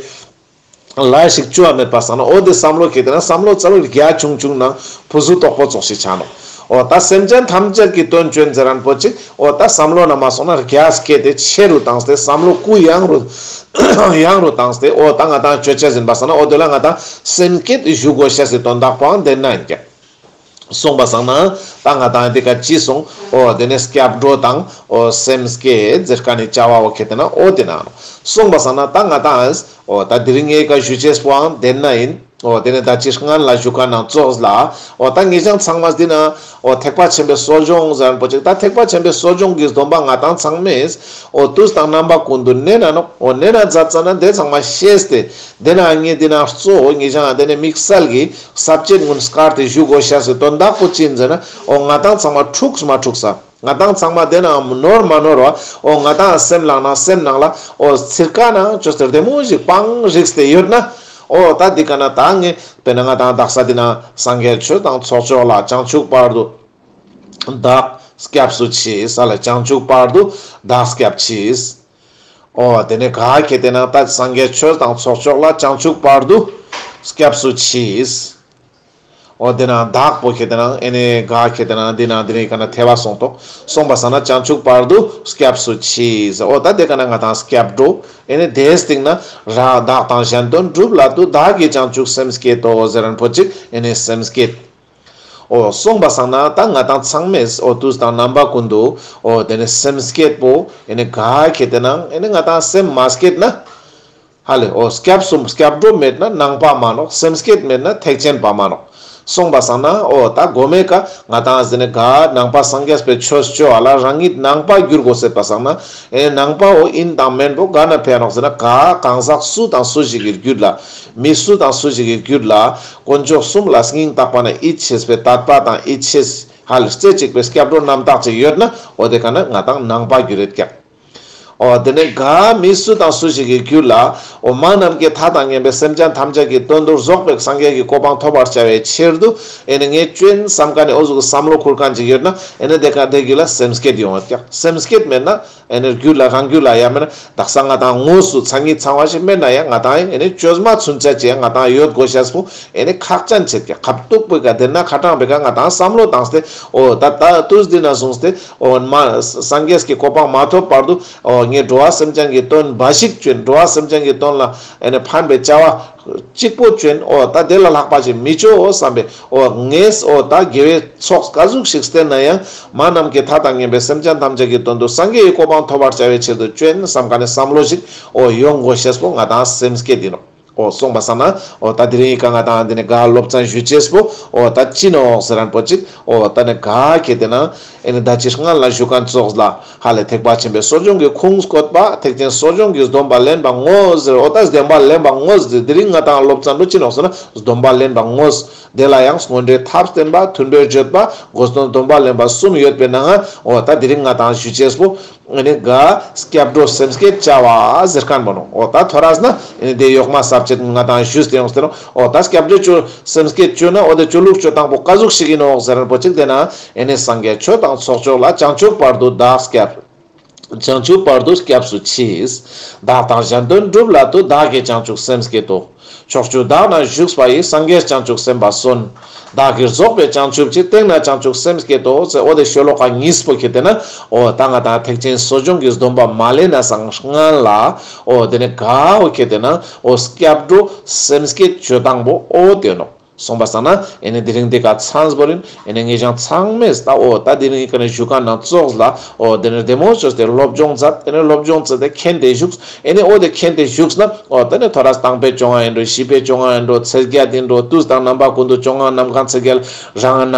ལས་ཤིག་བཅོ་བ་མེད་པ་སང་ན། འོ་དེ་བསམ་བློ་ཁེ་ཏེ་ན་བསམ་བློ་རྩ་བ་རྒྱ་ཆུང་ཆུང་ནང་ཕུ་སུ་དོག་པོ་ཙོགས་ཤིག་ཆ་ནོག། འོ་ད་སེམས་ཅན་ཐམས་ཅད་ཀྱི་དོན་བཅོ་ཡིན་ཟེར་མཁན་པོ་ཅིག། འོ་ད་བསམ་བློ་ན་མ་སོང་ན་རྒྱ་སྐྱེད་དེ་ཆེ་རུ་བཏང་སྟེ་བསམ་བློ་ཀུ་ཡངས་རུ་ཡངས་རུ་བཏང་སྟེ། འོ་ད་ང་ཏང་བཅོ་བྱ་ཡིན་པ་སང་ན་འོ་དེ་ལ་ང་ཏང་སེམས་བསྐྱེད་ཞུ་དགོས་ཤེས་སི་དོན་དག་པོའང་དེ་ན་ཡིན་ཀྱག། སོང་པ་སང་ན་ད་ང་ཏང་དེ་ཀ་ཅི་སོང་། འོ་དེ་ནས་སྐྱབས་འགྲོ་དང་འོ་སེམས་བསྐྱེད་ཟེར་མཁན་ནི་བྱ་བ་འོ་ཁེ་ཏེ་ན་འོ་དེ་ན་ནོག། སོང་པ་སང་ན་ད་ང་ཏང་འོ་ད་དེ་རིང་ངའི་ཀ་ཞུ་ཅེས་པོའང་དེ་ན་ཡིན། འོ་དེ་ནས་ད་ཅི་སྔན་ལ་ཞུ་མཁན་ནང་ཙོགས་ལ། འོ་ད་ངེད་ཅག་ཚང་མ་འདི་ན་འོ་ཐེག་པ་ཆེན་པོའི་གསོ་སྦྱོང་ཟེར་མཁན་པོ་ཅིག། ད་ཐེག་པ་ཆེན་པོའི་གསོ་སྦྱོང་གི་སྡོམ་པ་ང་ཏང་ཚང་མས་འོ་དུས་དང་རྣམ་པ་ཀུན་ཏུ་གནས་ན་ནོག། འོ་གནས་ན་མཛད་ཙ་ན་དེ་ཚང་མ་ཤེས་ཏེ། དེ་ན་ངས་དེ་ན་གཙོ་བོ་ངེད་ཅག་དེ་ནས་དམིགས་བསལ་གྱི་ས་བཅད་ཀུན་བཀར་ཏེ་ཞུ་དགོས་ཤེས་སི་དོན་དག་པོ་ཅི་ཡིན་ཟེར་ན། འོ་ང་ཏང་ཚང་མ་འཁྲུགས་མ་འཁྲུགས་ས། ང་ཏང་ཚང་མ་དེ་ན་ནོར་མ་ནོར་བ། འོ་ང་ཏང་སེམས་ནང་ན་སེམས་ནང་ལ་འོ་ཚིར་ཀ་ན་ཅོས་ཏེ་བདེ་མོ་ཞིག་སྤང་རིགས་ཏེ་ཡོད་ན། འོ་ད་འདི་ཀ་ན་ད་ངས་དཔེར་ན་ང་ཏང་དག་ས་འདི་ན་སངས་རྒྱས་ཆོས་དང་ཚོགས་མཆོག་ལ། བྱང་ཆུབ་བར་དུ་བདག་སྐྱབས་སུ་མཆི། ས་ལ་བྱང་ཆུབ་བར་དུ་བདག་སྐྱབས་མཆི། འོ་དེ་ནས་ག་ཁེ་ཏེ་ན་ད་སངས་རྒྱས་ཆོས་དང་ཚོགས་མཆོག་ལ། བྱང་ཆུབ་བར་དུ་སྐྱབས་སུ་མཆི། འོ་དེ་ན་བདག་པོ་ཁེ་ཏེ་ན་ཨེ་ནི་ག་ཁེ་ཏེ་ན་འདི་ན་འདི་རིང་ཀ་ན་ཐེ་བ་སོང་ཏོག། སོང་པ་སང་ན་བྱང་ཆུབ་བར་དུ་སྐྱབས་སུ་མཆི། འོ་ད་དེ་ཀ་ན་ང་ཏང་སྐྱབས་འགྲོ། ཨེ་ནི་དེའི་སྟེང་ན་ར་བདག་དང་གཞན་དོན་སྒྲུབ་སླད་དུ། བདག་གིས་བྱང་ཆུབ་སེམས་བསྐྱེད་དོ་ཟེར་མཁན་པོ་ཅིག། ཨེ་ནི་སེམས་བསྐྱེད། འོ་སོང་པ་སང་ན་ད་ང་ཏང་ཚང་མས་འོ་དུས་དང་རྣམ་པ་ཀུན་ཏུ་འོ་དེ་ནས་སེམས་བསྐྱེད་པོ་ཨེ་ནི་ག་ཁེ་ཏེ་ན་ཨེ་ནི་ང་ཏང་སེམས་མ་བསྐྱེད་ན། ཧ་ལེ། འོ་སྐྱབས་སུ་སྐྱབས་འགྲོ་མེད་ན་ནང་པ་མན་ནོག། སེམས་བསྐྱེད་མེད་ན་ཐེག་ཆེན་པ་མན་ནོག། སོང་པ་སང་ན་འོ་ད་གོ་མའི་ཀ་ང་ཏང་ཟེར་ནས་ག་ནང་པ་སངས་རྒྱས་པའི་ཆོས་བཅོ་བ་ལ་རང་ཉིད་ནང་པ་འགྱུར་དགོས་ཟེར་པ་སང་ན། ཨེ་ནང་པ་འོ་ཡིན་དང་མེན་པོ་ག་ན་ཕན་ནོག་ཟེར་ན། ག་གང་ཟག་སུ་དང་སུ་ཞིག་གི་རྒྱུད་ལ། མི་སུ་དང་སུ་ཞིག་གི་རྒྱུད་ལ་དཀོན་མཆོག་གསུམ་ལ་སྙིང་ཐག་པ་ནས་ཡིད་ཆེས་པའི་དད་པ་དང་ཡིད་ཆེས་ཧ་ལེ་རྩེ་གཅིག་པའི་སྐྱབས་འགྲོ་རྣམ་དག་ཅིག་ཡོད་ན། འོ་དེ་ཀ་ན་ང་ཏང་ནང་པ་འགྱུར་རེད་ཀྱག། འོ་དེ་ནས་ག་མི་སུ་དང་སུ་ཞིག་གི་རྒྱུད་ལ་འོ་མ་ནམ་མཁའི་མཐའ་དང་མཉམ་པའི་སེམས་ཅན་ཐམས་ཅད་ཀྱི་དོན་དུ་རྫོགས་པའི་སངས་རྒྱས་ཀྱི་གོ་འཕང་ཐོབ་པར་བྱ་བའི་ཕྱིར་དུ། ཨེ་ནི་ངས་བཅོ་ཡིན་བསམ་མཁན་ནི་འོ་ཟུག་གི་བསམ་བློ་ཁུར་མཁན་ཅིག་ཡོད་ན། ཨེ་ནི་དེ་ཀ་དེ་རྒྱུད་ལ་སེམས་བསྐྱེད་ཡོང་བ་ཀྱག། སེམས་བསྐྱེད་མེད་ན་ཨེ་ནི་རྒྱུད་ལ་རང་རྒྱུད་ལ་ཡང་མེད་ན་དག་ས་ང་ཏང་དངོས་སུ་མཚན་ཉིད་ཚང་བ་ཞིག་མེད་ན་ཡང་ང་ཏང་ཨེ་ནི་བཅོས་མ་ཚུན་ཆད་ཅིག་ཡང་ང་ཏང་ཡོད་དགོས་ཤེས་པོ་ཨེ་ནི་ཁག་ཅན་ཆེད་ཀྱག། ཁ་ཐུག་པོའི་ཀ་དེ་ན་ཁ་གྲངས་པོའི་ཀ་ང་ཏང་བསམ་བློ་བཏང་སྟེ། འོ་ད་ད་དུས་འདི་ན་བཟུང་སྟེ། འོ་མ་སངས་རྒྱས་ཀྱི་གོ་འཕང་མ་ཐོབ་བར་དུ། འོ་ ངས་འགྲོ་བ་སེམས་ཅན་གྱི་དོན་འབའ་ཞིག་ཅོ་ཡིན། འགྲོ་བ་སེམས་ཅན་གྱི་དོན་ལ་ཨེ་ནི་ཕན་པའི་བྱ་བ་གཅིག་པོ་ཅོ་ཡིན། འོ་ད་དེ་ལ་ལྷག་པ་ཅིག་མི་ཅོ་འོ་བསམ་པའི་འོ་ངས་འོ་ད་དགེ་བའི་ཚོགས་ག་ཟུག་ཞིག་བསྟེན་ན་ཡང་མ་ནམ་མཁའི་མཐའ་དང་མཉམ་པའི་སེམས་ཅན་ཐམས་ཅད་ཀྱི་དོན་དུ་སངས་རྒྱས་ཀྱི་གོ་འཕང་ཐོབ་པར་བྱ་བའི་ཆེད་དུ་ཅོ་ཡིན་བསམ་མཁན་ནི་བསམ་བློ་ཞིག་འོ་ཡོང་དགོས་ཤེས་པོ་ང་དང་སེམས་བསྐྱེད་ཡིན་ནོག་འོ་སོང་པ་སང་ན་འོ་ད་དེ་རིང་ཡི་ག་ང་དང་དེ་ནི་ག་སློབ་ཚན་ཞུ་ཅེས་པོ་འོ་ད་ཅི་ནོག་ཟེར་རན་པོ་ཅིག་འོ་ད་ནི་ག་ཁེ་དེ་ན་ཨེ་ནི་ད་ཅི་སྔན་ལ་ཞུ་མཁན་ཙོགས་ལ་ཧ་ལས་ཐེག་པ་ཆེན་པོའི་གསོ་སྦྱོང་གི་ཁུངས་བཀོད་པ། ཐེག་ཆེན་གསོ་སྦྱོང་གི་སྡོམ་པ་ལེན་པ་དངོས་ཟེར། འོ་ད་སྡོམ་པ་ལེན་པ་དངོས་ཟེར། དེ་རིང་ང་དང་སློབ་ཚན་པོ་ཅི་ནོག་ཟེར་ན་སྡོམ་པ་ལེན་པ་དངོས། དེ་ལ་ཡང་སྔོན་འགྲོའི་ཐབས་བསྟེན་པ། མཐུན་པའི་བརྗོད་པ། དགོས་དོན་སྡོམ་པ་ལེན་པ་གསུམ་ཡོད་པའི་ནང་ང་འོ་ད་དེ་རིང་ང་དང་ཞུ་ཅེས་པོ་ཨེ་ནི་ག་སྐྱབས་འགྲོ་སེམས་བསྐྱེད་བྱ་བ་ཟེར་མཁན་པོ་ནོག་འོ་ད་ཐོ་རས་ན་ཨེ་ནི་དེ་ཡོག་མ་ས་བཅད་ང་དང་ཞུས་ཏེ་ཡོང་སྟེ་ནོག་འོ་ད་སྐྱབས་འགྲོ་ཅོ་སེམས་བསྐྱེད་ཅོ་ན་འོ་དེ་ཅོ་ལུགས་ཅོ་སྟངས་པོ་ག་ཟུག་ཞིག་ཡིན་ནོག་ཟེར་རན་པོ་ཅིག་དེ་ན་ཨེ་ནི་སངས་རྒྱས་ཆོས་དང་ཚོགས་མཆོག་ལ། བྱང་ཆུབ་བར་དུ་བདག་སྐྱབས། བྱང་ཆུབ་བར་དུ་སྐྱབས་སུ་མཆི། བདག་དང་གཞན་དོན་སྒྲུབ་སླད་དུ། བདག་གིས་བྱང་ཆུབ་སེམས་བསྐྱེད་དོ། ཕྱོགས་བཅུ་དག་ན་བཞུགས་པ་ཡི། སངས་རྒྱས་བྱང་ཆུབ་སེམས་དཔའ་གསོན། བདག་གིས་རྫོགས་པའི་བྱང་ཆུབ་ཀྱི། སྟེང་ན་བྱང་ཆུབ་སེམས་བསྐྱེད་དོ་ཟེར། འོ་དེ་ཤོ་ལོ་ཀ་གཉིས་པོ་ཁེ་དེ་ན་འོ་ད་ང་དང་ཐེག་ཆེན་གསོ་སྦྱོང་གི་སྡོམ་པ་མ་ལེན་ན་སང་སྔན་ལ་འོ་དེ་ནི་ག་འོ་ཁེ་དེ་ན་འོ་སྐྱབས་འགྲོ་སེམས་བསྐྱེད་ཅོ་སྟངས་པོ་འོ་དེ་ནོག་སོང་པ་སང་ན་ཨེ་ནི་དེ་རིང་འདི་ག་ཚང་བོ་ཡིན། ཨེ་ནི་ངེད་ཅག་ཚང་མས་ད་འོ་ད་དེ་རིང་ཡི་ག་ནི་ཞུ་མཁན་ནང་ཙོགས་ལ་འོ་དེ་ནི་བདེ་མོ་ཅོས་ཏེ་སློབ་སྦྱོང་མཛད། ཨེ་ནི་སློབ་སྦྱོང་མཛད་དེ་མཁྱེན་ཏེ་བཞུགས། ཨེ་ནི་འོ་དེ་མཁྱེན་ཏེ་བཞུགས་ན་འོ་ད་ནི་ཐོ་རས་དང་པོའི་བཅོ་ལྔ་ཡིན་འགྲོ། བཞི་པའི་བཅོ་ལྔ་ཡིན་འགྲོ། ཚེས་བརྒྱད་ཡིན་འགྲོ། དུས་དང་རྣམ་པ་ཀུན་ཏུ་བཅོ་ལྔ་ནམ་གང་ཚེས་བརྒྱད་རང་ན་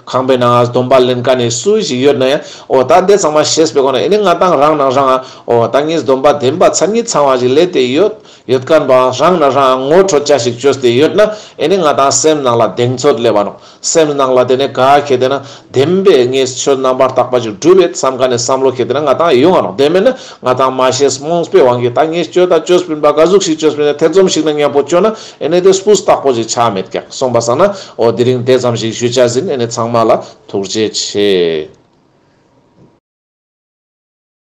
ཁང་པའི་ནང་སྡོམ་པ་ལེན་མཁན་ནི་སུ་ཞིག་ཡོད་ན་ཡང་འོ་ད་དེ་ཚང་མ་ཤེས་པའི་སྒོ་ནས་ཨེ་ནི་ང་དང་རང་ན་རང་འོ་ད་ངས་སྡོམ་པ་བདེན་པ་མཚན་ཉིད་ཚང་བ་ཞིག་ལེན་ཏེ་ཡོད། ཡོད་མཁན་པོ་རང་ན་རང་ངོ་འཕྲོད་ཅེས་ཞིག་ཅོས་ཏེ་ཡོད་ན་ཨེ་ནི་ང་དང་སེམས་ནང་ལ་གདེང་ཚོད་སླེབ་བ་ནོག་སེམས་ནང་ལ་དེ་ནི་ག་ཁེ་དེ་ན་བདེན་པའི་ངས་ཆོས་རྣམ་པར་དག་པ་ཞིག་སྒྲུབ་ཡོད་བསམ་མཁན་ནི་བསམ་བློ་ཁེ་དེ་ན་ང་དང་ཡོང་ང་ནོག་དེ་མེད་ན་ང་དང་མ་ཤེས་རྨོངས་པའི་དབང་གིས་ད་ངས་ཅོ་ད་ཅོས་པིན་པ་ག་ཟུག་ཞིག་ཅོས་པིན་ན་ཐེ་ཚོམ་ཞིག་ན་མཉམ་པོ་ཅོ་ན་ཨེ་ནི་དེ་སྤུས་དག་པོ་ཞིག་ཆ་མེད་ཀྱག་སོང་པ་སང་ན་འོ་དེ་རིང་དེ་ཙམ་ཞིག་ཞུ་ཅེས་ཡིན། ཨེ་ནི་ཚང་མ་ལ་ཐུགས་རྗེ་ཆེ།